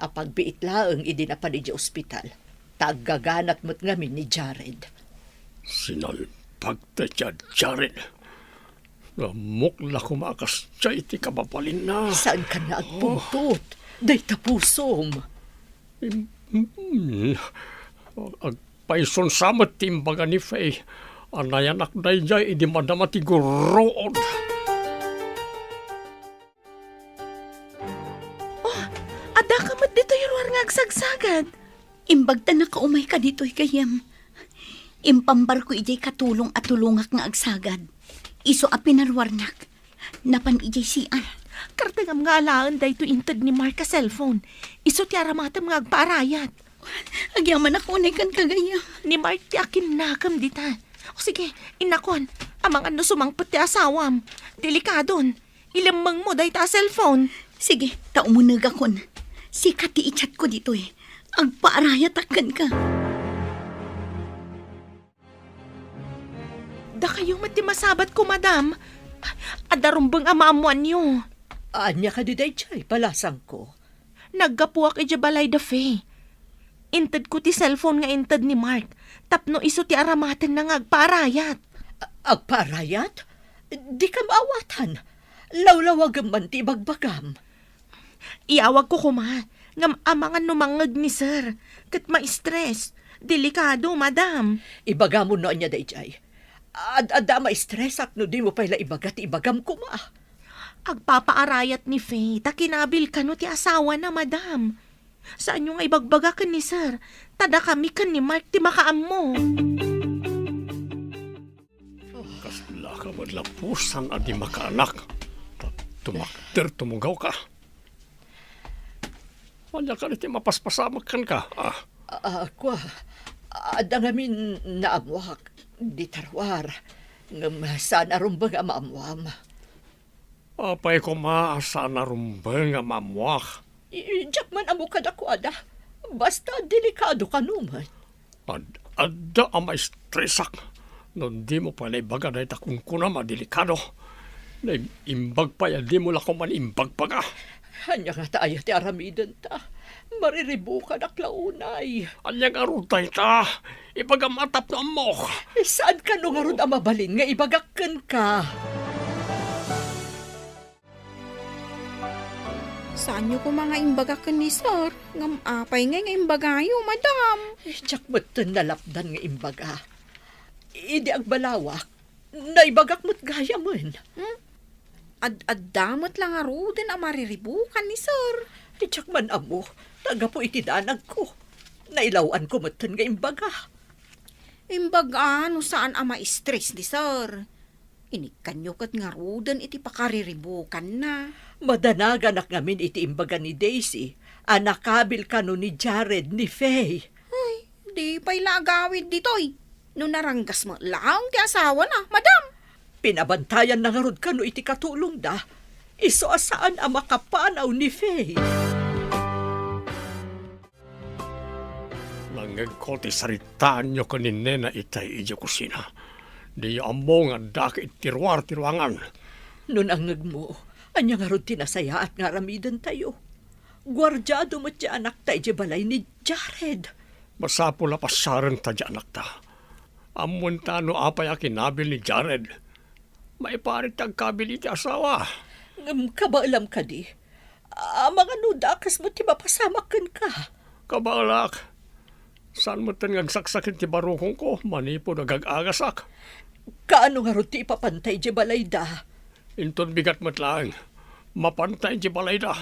Apagbiit laeng idi napan idiay ospital, ta aggaganat met ngamin ni Jared. Sinalpag ta Jared. Ammok la koma a kasdiay ti kababalinna. Saankan nga agpungtot? Dayta pusom. Im-, mm, agpayson sa met ti imbaga ni Faye a nayanak daydiay idi madama ti gurruod. Oh, adda ka met ditoy ruar nga agsagsagad. Imbag ta nakaumayka ditoy gayam, impambarko idiay katulong a tulongak nga agsagad. Isu a pinaruarnak, napan idiay C R. Kartengam nga alaen daytoy inted ni Mark a cellphone. Isu ti aramatem nga agpaarayat. Agyamanak unay kenka gayam. Ni Mark ti akinnakem dita. O sige, innakon, amangan no sumangpet ti asawam. Delikadon. Ilemmengmo dayta a cellphone. Sige, ta umunegakon. Sika ti i-chatko ditoy. Agpaarayatak kenka. Dakayo met ti masabatko, madam. Adda rumbeng a maammoanyo. Ania kadi daydiay, balasangko? Naggapuak idiay balay da Faye. Intedko ti cellphone nga inted ni Mark tapno isu ti aramatenna nga agpaarayat. A-, agpaarayat? Dika maawatan. Lawlawagem man ti ibagbagam. Iyawagko koma, ngem amangan no mangngeg ni Sir, ket ma-stress. Delikado, madam. Ibagamon no ania daydiay. Ad-adda a ma-stressak no dimo pay la ibaga ti ibagam koma. Agpapaarayat ni Faye ta kinabil kano ti asawana, madam. Saanyo nga ibagbaga ken ni Sir, ta dakami ken ni Mark ti makaammo. Kasla ka met lapusan a di makaanak. Tumakder, tumugaw ka. Ania kadi ti mapaspasamak kenka, ah? Ah, kua, adda ngamin naammuak, dita ruar. Ngem saan a rumbeng a maammuam. Apay koma a saan a rumbeng a maammuak? I-, diak man ammo kadakuada. Basta delikado kano met. Ad-, adda a maistresak no dimo pay naibaga dayta kunkunam a delikado. Naimbag pay a dimo la koma imbagbaga. Ania ngata aya ti aramidenta? Mariribukanak la unay. Ania ngarud dayta? Ibagam a tapno ammok. Saan kano ngarud a mabalin nga ibagak kenka? Saanyo koma nga imbagak ken ni Sir, ngem apay ngay nga imbagayo, madam? Eh, diak metten nalapdan nga imbaga. Idi agbalawak, naibagak met gayamen. Hmm? Ad-adda met la ngaruden a mariribukan ni Sir. Eh, diak man ammo, ta gapu iti danagko. Nailaw-anko metten nga imbaga. Imbaga no saan a ma-stress ni Sir. Inikkanyo ket ngaruden iti pakariribukanna. Madanaganak ngamin iti imbaga ni Daisy a nakabil kano ni Jared ni Faye. Ay, di pay la agawid ditoy. No naranggas met laeng ti asawana, madam. Pinabantayanna ngarud kano iti katulongda. Isu a saan a makapanaw ni Faye. Nangngegko ti saritaanyo ken ni Nena itay idiay kusina. Diyo ammo nga addak iti ruar ti ruangan. No nangngegmo, ania ngarud ti nasayaat nga aramidentayo? Guardiado met ti anakta idiay balay ni Jared. Masapul a pasiarenta ti anakta. Ammoenta no apay a kinabil ni Jared. Maiparit ti agkabil iti asawa. Ngem kabaelam kadi? Amangan no dakes met ti mapasamak kenka. Kabaelak. Saan metten nga agsaksak iti barukongko manipud agag-agasak. Kaano ngarud ti ipapanta idiay balayda? Inton bigat met laeng, mapanta idiay balayda.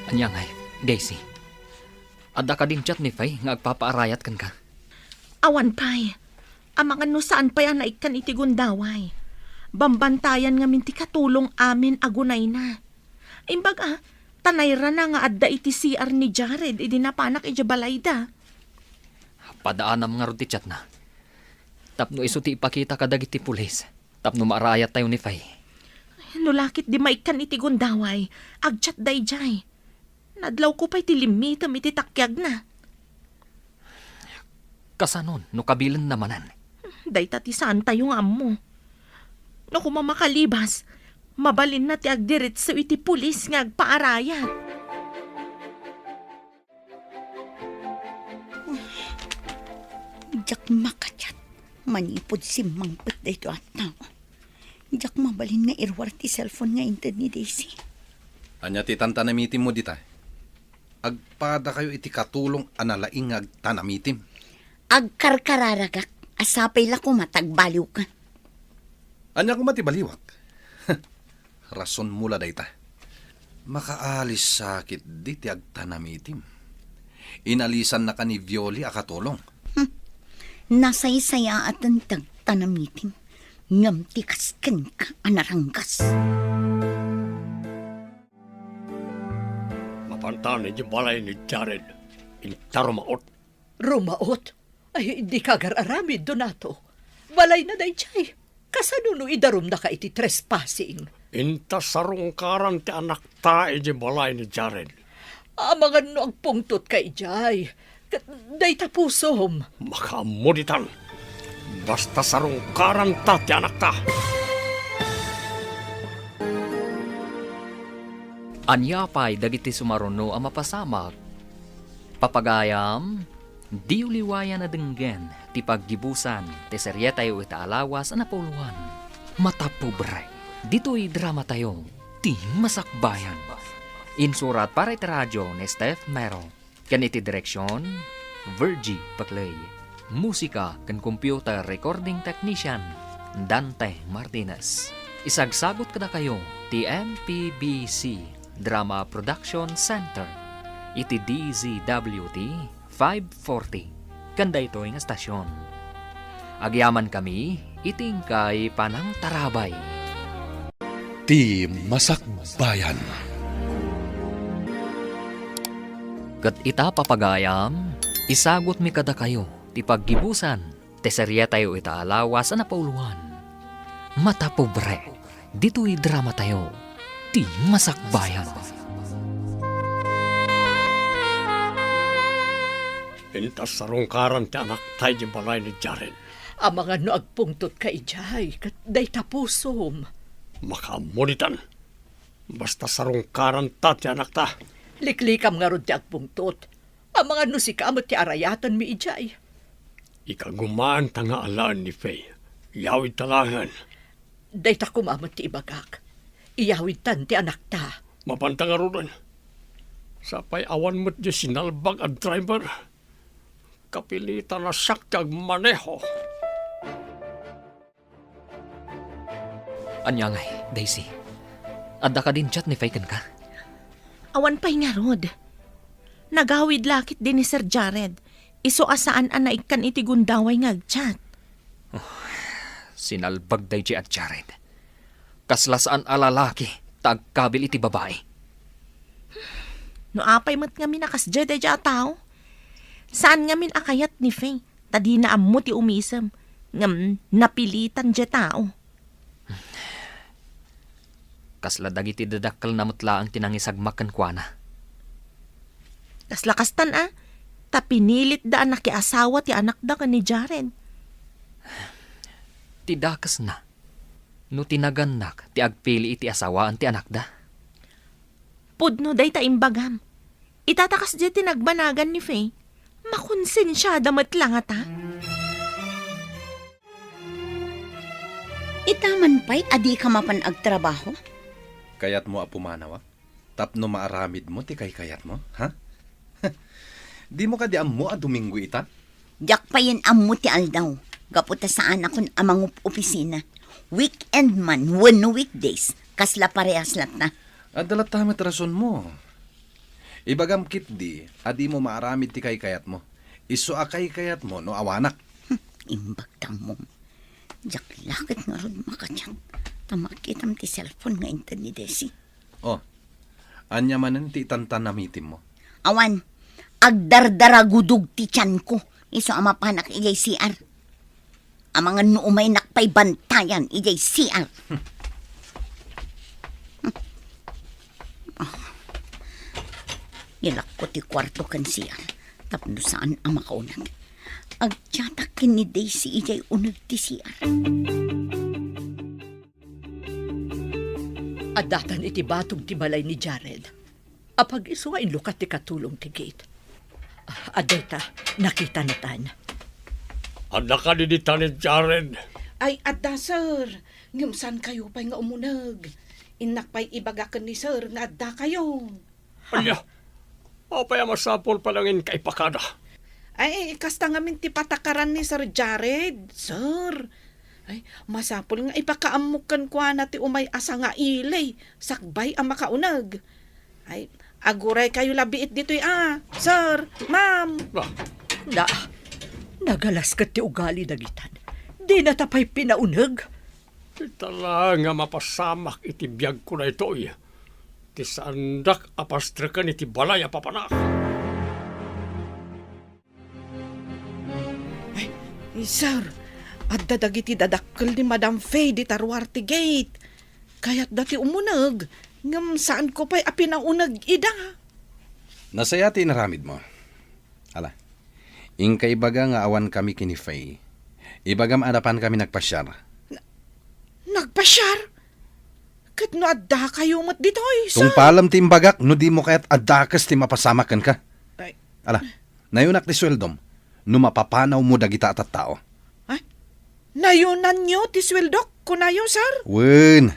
Ania ngay, Daisy? Adda kadin chat ni Faye nga agpapaarayat kenka? Awan pay. Amangan no saan pay a naikkan iti gundaway. Bambantayan ngamin ti katulong amin a gunayna. Imbag a, ta nairana nga adda iti C R ni Jared idi napanak idiay balayda. Padaanam ngarud ti chatna. Tapno isu ti ipakita kadagiti pulis. Tapno maarayattayo ni Faye. No la ket di maikkan iti gundaway, agchat daydiay. Nadlawko pay ti limmitem iti takiagna. Kasanon no kabilenna manen? Dayta ti saantayo nga ammo. No koma makalibas, mabalinna ti agdiretso iti pulis nga agpaarayat. Diak makachat manipud simmangpet daytoy a tao. Diak mabalin nga iruar ti cellphone nga inted ni Daisy. Ania ti tantanamitimmo dita? Agpadakayo iti katulong a nalaing nga agtanamitim. Agkarkararagak a sapay la koma ta agbaliwka. Ania koma ti baliwak? Rasonmo la dayta. Makaalis sa ketdi ti agtanamitim. Inalisannaka ni Violi a katulong. Hmm. Nasaysayaaten ti agtanamitim, ngem ti kas kenka a naranggas. Mapantan idiay balay ni Jared, inta rumaot. Rumaot? Ay, dika agar-aramid, Donato. Balayna daydiay. Kasano no idarumnaka iti trespassing? Inta sarungkaran ti anakta idiay balay ni Jared. Amangan no agpungtotka idiay. Ket dayta pusom. Makaammo ditan. Basta sarungkaranta ti anakta. Ania pay dagiti sumaruno a mapasamak? Papagayam, diyo liwayan a denggen ti paggibusan ti serietayo ita a lawas a napauluan. Matapobre, ditoy dramatayo, ti Masakbayan. Insurat para iti radio ni Steph Mero. Ken iti direksion, Virgie Paclay. Musika ken computer recording technician, Dante Martinez. Isagsagut kadakayo ti M P B C Drama Production Center iti D Z W T five forty ken daytoy nga estasion. Agyamankami iti inkay panangtarabay. Ti Masakbayan. Ket ita, papagayam, isagutmi kadakayo ti paggibusan ti serietayo ita a lawas a napauluan. Matapobre, ditoy dramatayo, Ti Masakbayan. Inta sarungkaran ti anakta idiay balay ni Jared. Amangan no agpungtotka idiay, ket dayta pusom. Makaammo ditan. Basta sarungkaranta ti anakta. Liklikam ngarud ti agpungtot. Amangan no sika met ti arayatenmi idiay. Ikagumaanta nga alaen ni Faye. Iyawidta laengen. Dayta koma met ti ibagak. Iyawidtan ti anakta. Mapanta ngaruden. Sapay awan met diay sinalbag a driver. Kapilitan a siak ti agmaneho. Ania ngay, Daisy? Adda kadin chat ni Faye kenka? Awan pay ngarud. Nagawid la ketdi ni Sir Jared. Isu a saan a naikkan iti gundaway nga agchat. Oh, sinalbag daydi a Jared. Kasla saan a lalaki ta agkabil iti babai. No apay met ngamin a kasdiay daydi a tao? Saan ngamin a kayat ni Faye, ta dina ammo ti umisem, ngem napilitan diay tao. Kasla dagiti dadakkelna met laeng ti nangisagmak kenkuana. Kasla kastan a, ta pinilitda a nakiasawa ti anakda ken ni Jared. Ti dakesna, no ti nagannak ti agpili iti asawaan ti anakda. Pudno dayta imbagam. Ita ta kasdiay ti nagbanagan ni Faye, makonsensiada met la ngata. Ita man pay a dika mapan agtrabaho? Kayatmo a pumanawak tapno maaramidmo ti kaykayatmo, ha? Dimo kadi ammo a Domingo ita? Diak payen ammo ti aldaw, gapu ta saanakon a mangup-opisina. Weekend man wenno weekdays, kasla parehas latta. Adda latta met rasonmo. Ibagam ketdi a dimo maaramid ti kaykayatmo. Isu a kaykayatmo no awanak. Hmm, imbag ta ammom. Diak la ket ngarud makachat ta makitam ti cellphone nga inted ni Desi. Oh, ania manen ti itantanamitimmo? Awan, agdardaragudog ti tianko isu a mapanak idiay C R. Amangan no umaynak pay bantayan idiay C R. Ah, ilakko ti kuarto ken C R tapno saan a makauneg. Agchatak ken ni Daisy idiay uneg ti C R. Addatan iti batog ti balay ni Jared. Apag-isu nga inlukat ti katulong ti gate. Ah, adda ita, nakitanatan. Adda kadi dita ni Jared? Ay, adda, sir. Ngem saankayo pay nga umuneg. Innak pay ibaga ken ni sir nga addakayo. Ania? Apay a masapul pay laeng inka ipakada? Ay, kasta ngamin ti patakaran ni Sir Jared, sir. Ay, masapul nga ipakaammok kenkuana ti umay a sangaili, sakbay a makauneg. Ay, aguraykayo la biit ditoy a, sir, ma'am. Ah. Da, nagalas ket ti ugali dagitan. Dinata pay pinauneg. Ita laeng a mapasamak iti biagko daytoy, ti saandak a pastreken iti balay a papanak. Ay, sir, adda dagiti dadakkel ni Madam Faye dita ruar ti gate. Kayatda ti umuneg, ngem saanko pay a pinauneg ida. Nasaya ti inaramidmo. Ala, inka ibaga nga awankami ken ni Faye. Ibagam a napankami nagpasiar. Na-, nagpasiar? Ket no addakayo met ditoy, sir? Tungpalem ti imbagak no dimo kayat a dakes ti mapasamak kenka. Ay. Ala, nayonak ti sueldom no mapapanawmo dagita a tattao. Ay? Nayonanyo ti sueldok, kunayo, sir? Wen,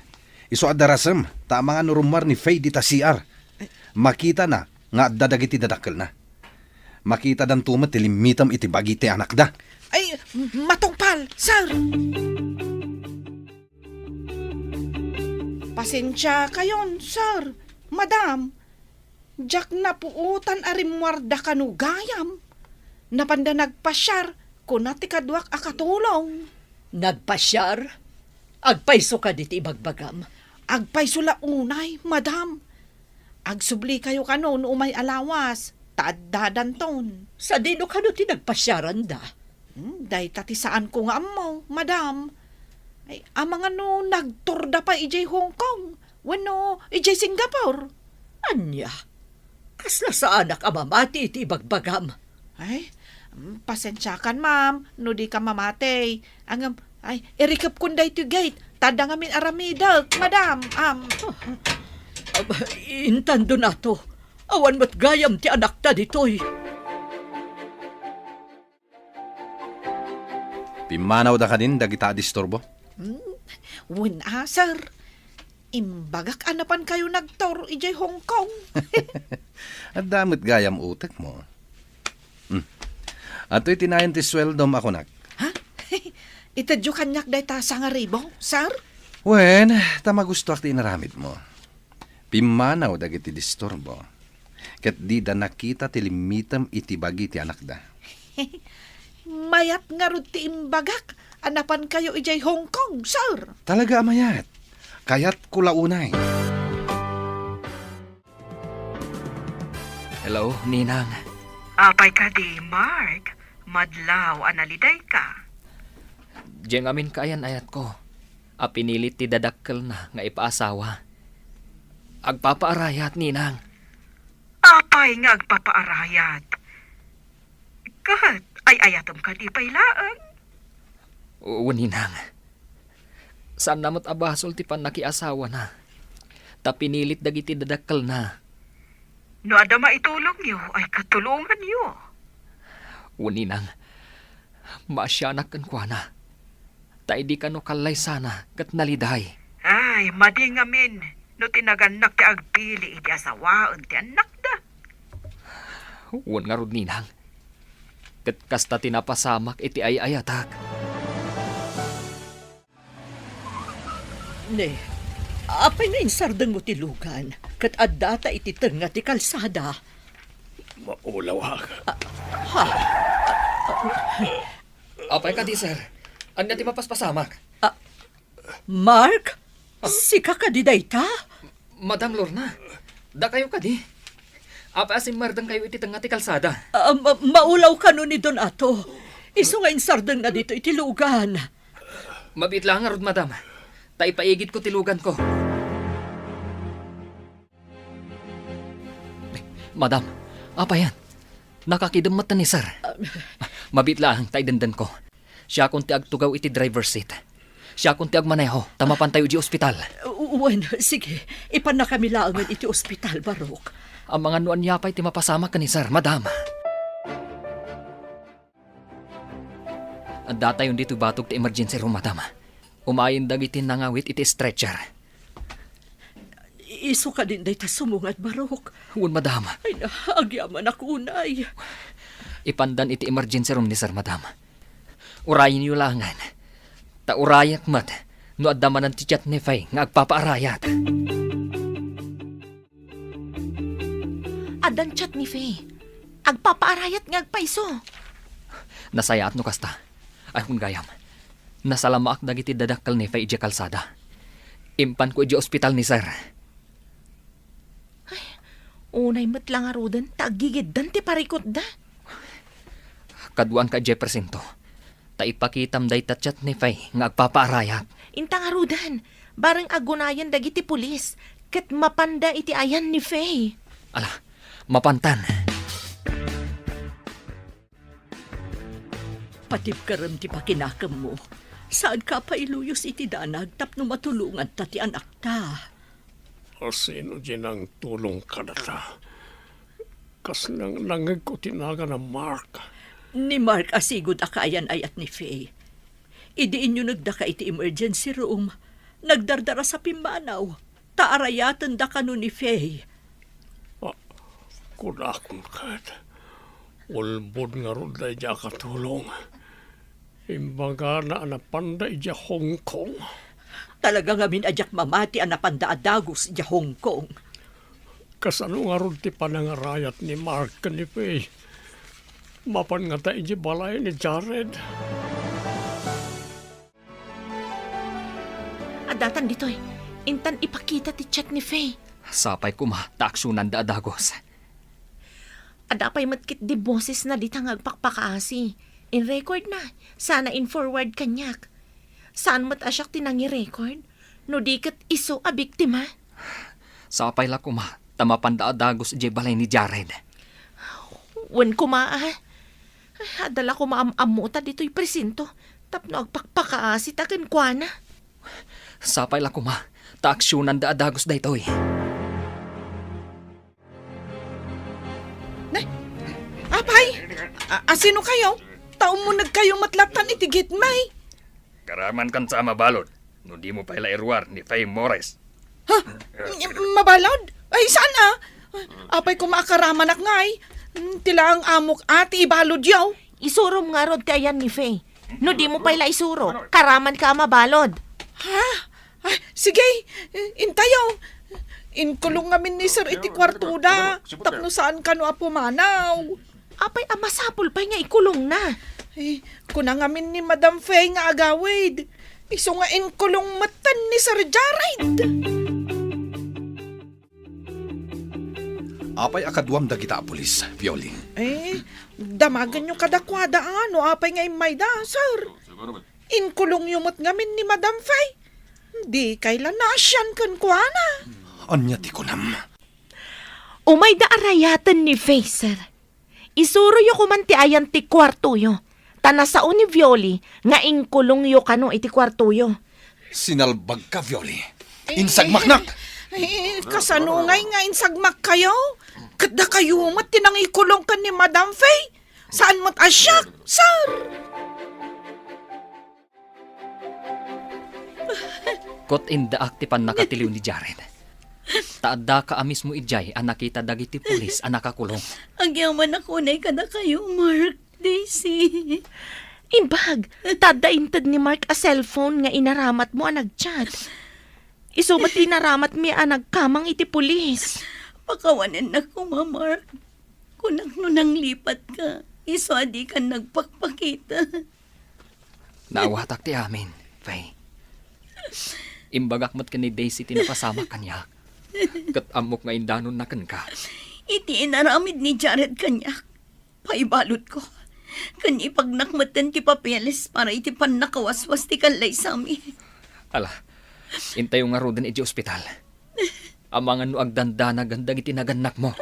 isu a darasem, ta amangan no rummuar ni Faye dita C R. Ay. Makitana nga adda dagiti dadakkelna. Makitadanto met ti limmitem iti bagi ti anakda. Ay, matungpal, sir! Pasensiakayon, sir, madam. Diak napuotan a rimmuarda kano gayam. Napanda nagpasiar, kuna ti kaduak a katulong. Nagpasiar? Agpayso kadi ti ibagbagam? Agpayso la unay, madam. Agsublikayo kano no umay a lawas, ta addadanton. Sadino kano ti nagpasiaranda? Hmm, dayta ti saanko nga ammo, madam. Ay, amangan no nagtourda pay idiay Hong Kong wenno idiay Singapore. Ania? Kasla saanak a mamati iti ibagbagam? Ay, mm, pasensiakan, ma'am, no dika mamati. Ngem, ay, irikepkon daytoy gate. Ta adda ngamin aramidek, madam. Am, Aba, intan, Donato. Awan met gayam ti anakta ditoy. Pimmanawda kadin dagita a disturbo? Hmm, wen a, sir. Imbagak a napankayo nagtour idiay Hong Kong. Adda met gayam utekmo. Hmm. Atoy ti nayon ti sueldom a kunak. Ha? Itedyo kaniak dayta sangaribu, sir? Wen, ta magustoak ti inaramidmo. Pimmanaw dagiti disturbo, ket dida nakita ti limmitem iti bagi ti anakda. Mayat ngarud ti imbagak a napankayo idiay Hong Kong, sir. Talaga a mayat. Kayatko la unay. Hello, Ninang. Apay kadi, Mark? Madlaw a nalidayka. Diay ngamin kaayan-ayatko a pinilit ti dadakkelna nga ipaasawa. Agpapaarayat, Ninang. Apay nga agpapaarayat? Ket ay-ayatem kadi pay laeng? Wen, Ninang. Saanna met a basol ti pannakiasawana. Ta pinilit dagiti dadakkelna. No adda maitulongyo, ay katulonganyo. Wen, Ninang. Maasianak kenkuana. Ta idi kano kallaysanak ket naliday. Ay, madi ngamin no ti nagannak ti agpili idi asawaen ti annakda. Wen ngarud, Ninang. Ket kasta ti napasamak iti ay-ayatak. Ne, apay nga insardengmo ti lugan ket addata iti tengnga ti kalsada? Maulaw ak. Ha? Apay kadi, sir? Ania ti mapaspasamak? Ah, Mark? Ah. Sika kadi dayta? Madam Lorna, dakayo kadi? Apay a simmardengkayo iti tengnga ti kalsada? Ah, ma-, maulaw kano ni Donato. Isu nga insardengna ditoy iti lugan. Mabiit laeng ngarud, madam. Ta ipaigidko ti luganko. Madam, apayan? Nakakidem met ni sir. Ah. Mabiit laeng ta idendenko. Siakon ti agtugaw iti driver's seat. Siakon ti agmaneho, ta mapantayo idiay ospital. U-, wen, sige. Ipannakami laengen iti ospital, Barok. Amangan no ania pay ti mapasamak ken ni sir, madam. Addatayon ditoy batog ti emergency room, madam. Umayen dagiti nangawit iti stretcher. Isu kadin dayta sumungad, Barok? Wen, madam. Ay na, agyamanak unay. Ipandan iti emergency room ni sir, madam. Urayenyo laengen. Ta urayak met no adda manen ti chat ni Faye nga agpapaarayat. Addan chat ni Faye. Agpapaarayat nga agpayso. Nasayaat no kasta. Ay, kun gayam, nasalamaak dagiti dadakkel ni Faye idiay kalsada. Impanko idiay ospital ni sir. Ay, unay met la ngaruden ta aggigiddan ti parikutda. Kaduaanka idiay presinto, ta ipakitam dayta chat ni Faye nga agpapaarayat. Inta ngaruden, bareng agunayen dagiti pulis, ket mapanda iti ayan ni Faye. Ala, mapantan. Patibkerem ti pakinakemmo. Saanka a pailuyos iti danag tapno matulonganta ti anakta. Asino diay nangtulong kadata? Kas nang-, nangngegko ti nagan a Mark. Ni Mark a sigud a kaayan-ayat ni Faye. Idi inyunegdaka iti emergency room, nagdardarasa pimmanaw, ta arayatenda kano ni Faye. Ah, kunak met, ulbod ngarud daydi a katulong. Imbagana a napanda idiay Hong Kong. Talaga ngamin a diak mamati a napanda a dagus idiay Hong Kong. Kasano ngarud ti panangarayat ni Mark ken ni Faye? Mapan ngata idiay balay ni Jared? Addatan ditoy. Intan ipakita ti chat ni Faye. Sapay koma ta aksionanda a dagus. Adda pay met ketdi bosesna dita nga agpakpakaasi. In-record na. Sana in-forward kaniak. Saan met a siak ti nangi-record? No di ket isu a biktima? Sapay la koma ta mapanda a dagus idiay balay ni Jared. Wen koma a. Adda la koma am-ammota ditoy presinto tapno agpakpakaasita kenkuana. Sapay la koma ta aksionanda a dagus daytoy. Ne? Apay, a-, asino kayo? Ta ummuneg kayo met lattan iti gitmi. Karamankan sa a mabalud, no dimo pay la iruar ni Faye Morris. Ha? Mabalud? Ay, saan a? Apay koma a karamanak ngay? Ti laeng amok a ti ibaludyo. Isurom ngarud ti ayan ni Faye. No dimo pay la isuro, karamanka a mabalud. Ha? Ay, sige, intayo. Inkulong ngamin ni Sir iti kuartoda, tapno saan kano a pumanaw. Apay a masapul pay nga ikulongna? Eh, kuna ngamin ni Madam Faye nga agawid. Isu nga inkulong metten ni Sir Jared. Apay a kaduam dagita a pulis, Violin? Eh, damagenyo kadakuada a no apay nga immayda, sir. Inkulongyo met ngamin ni Madam Faye. Dikay la naasian kenkuana. Ania ti kunam? Umayda arayaten ni Faye, sir. Isuroyo koman ti ayan ti kuartoyo, ta nasao ni Violi nga inkulongyo kano iti kuartoyo. Sinalbagka, Violi. Insagmaknak! Eh, kasano ngay nga insagmakkayo? Ket dakayo met ti nangikulong ken ni Madam Faye. Saan met a siak, sir? Ket indaak ti pannakatiliw ni Jared. Ta addaka a mismo idiay a nakita dagiti pulis a nakakulong. Agyamanak unay kadakayo, Mark, Daisy. Imbag, ta adda inted ni Mark a cellphone nga inaramatmo a nagchat. Isu met ti inaramatmi a nagkamang iti pulis. Pakawanennak koma, Mark. Kunak no nanglipatka, isu a dikan nagpakpakita. Naawatak ti amin, Faye. Imbagak met ken ni Daisy ti napasamak kaniak. Ket ammok nga indanonna kenka. Iti inaramid ni Jared kaniak, paibaludko. Ken ipagnak metten ti papeles para iti pannakawaswas ti kallaysami. Ala, intayo ngaruden iti ospital. Amangan no agdandanagan dagiti nagannakmo.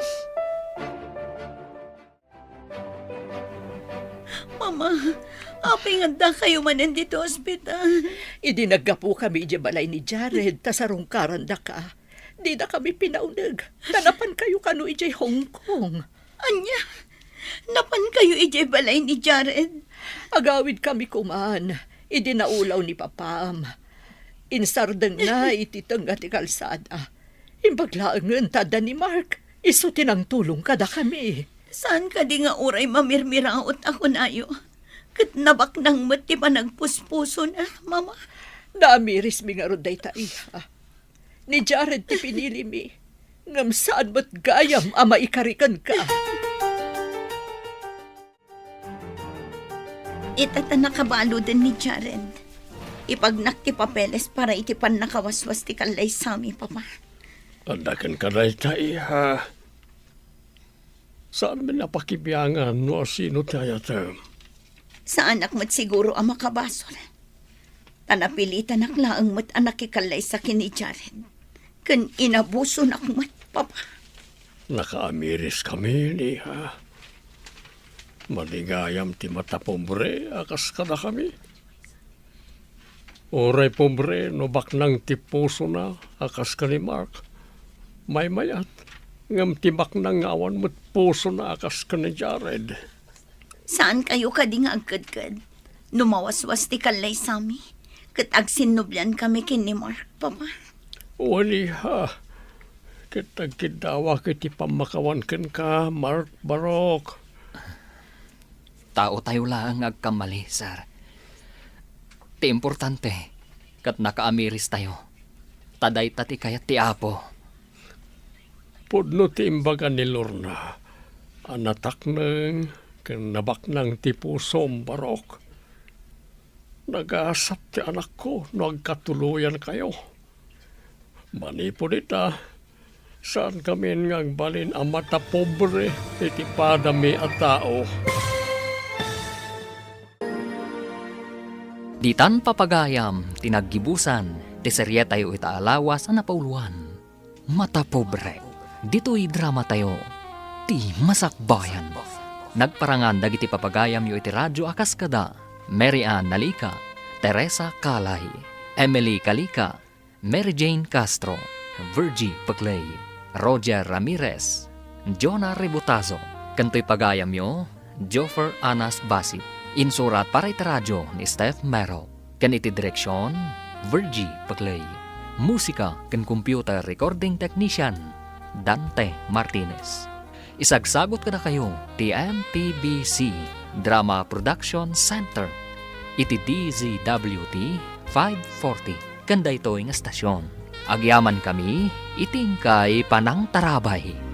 Mama, apay nga addakayo manen ditoy ospital? Idi naggapukami idiay balay ni Jared ta sarungkarandaka, didakami pinauneg ta napankayo kano idiay Hong Kong. Ania? Napankayo idiay balay ni Jared? Agawidkami koman idi naulaw ni Papam. Insardengna iti tengnga ti kalsada. Imbag laengen ta adda ni Mark, isu ti nangtulong kadakami. Saan kadi nga uray mamirmiraot a kunayo? Ket nabaknang met ti panagpuspusona, Mama. Naamirismi ngarud dayta, iha. Ni Jared ti pinilimi, ngem saan met gayam a maikari kenka. Ita ta nakabaluden ni Jared. Ipagnak ti papeles para iti pannakawaswas ti kallaysami, Papa. Adda kenka dayta, iha. Saanmi a pakibiangan no asino ti ayatem. Saanak met siguro a makabasol. Ta napilitanak laeng met a nakikallaysa ken ni Jared. Ken inabusonak met, Papa. Nakaamiriskami, iha. Madi gayam ti matapobre a kas kadakami. Uray pobre no baknang ti pusona a kas ken ni Mark. Maymayat, ngem ti baknang nga awan met pusona a kas ken ni Jared. Saan kayo kadi nga agkedked? No mawaswas ti kallaysami, ket agsinnublian kami ken ni Mark, Papa. Wen, iha, ket agkiddawak iti pammakawan kenka, Mark, Barok. Tao tayo laeng nga agkamali, sir. Ti importante, ket nakaamiris tayo. Ta dayta ti kayat ti Apo. Pudno ti imbaga ni Lorna a natakneng ken nabaknang ti pusom, Barok. Nagasat ti anakko no agkatuloyan kayo. Manipud ita, saan kamin nga agbalin a matapobre iti padami a tao. Ditan papagayam ti naggibusan ti serietayo ita a lawas a napauloan, Matapobre. Ditoy dramatayo, ti Masakbayan. Nagparangan dagiti papagayamyo iti radyo a kas kada Mary Ann Nalica, Teresa Calay, Emily Calica, Mary Jane Castro, Virgie Peclay, Roger Ramirez, Jonah Rebotazo, ken toy pagayamyo, Joffer Anas Basi. Insurat para iti radyo ni Steph Mero. Ken iti direksion, Virgie Peclay. Musika ken computer recording technician, Dante Martinez. Isagsagut kadakayo ti M P B C Drama Production Center iti D Z W T five forty ken daytoy nga estasion. Agyamankami iti inkay panangtarabay.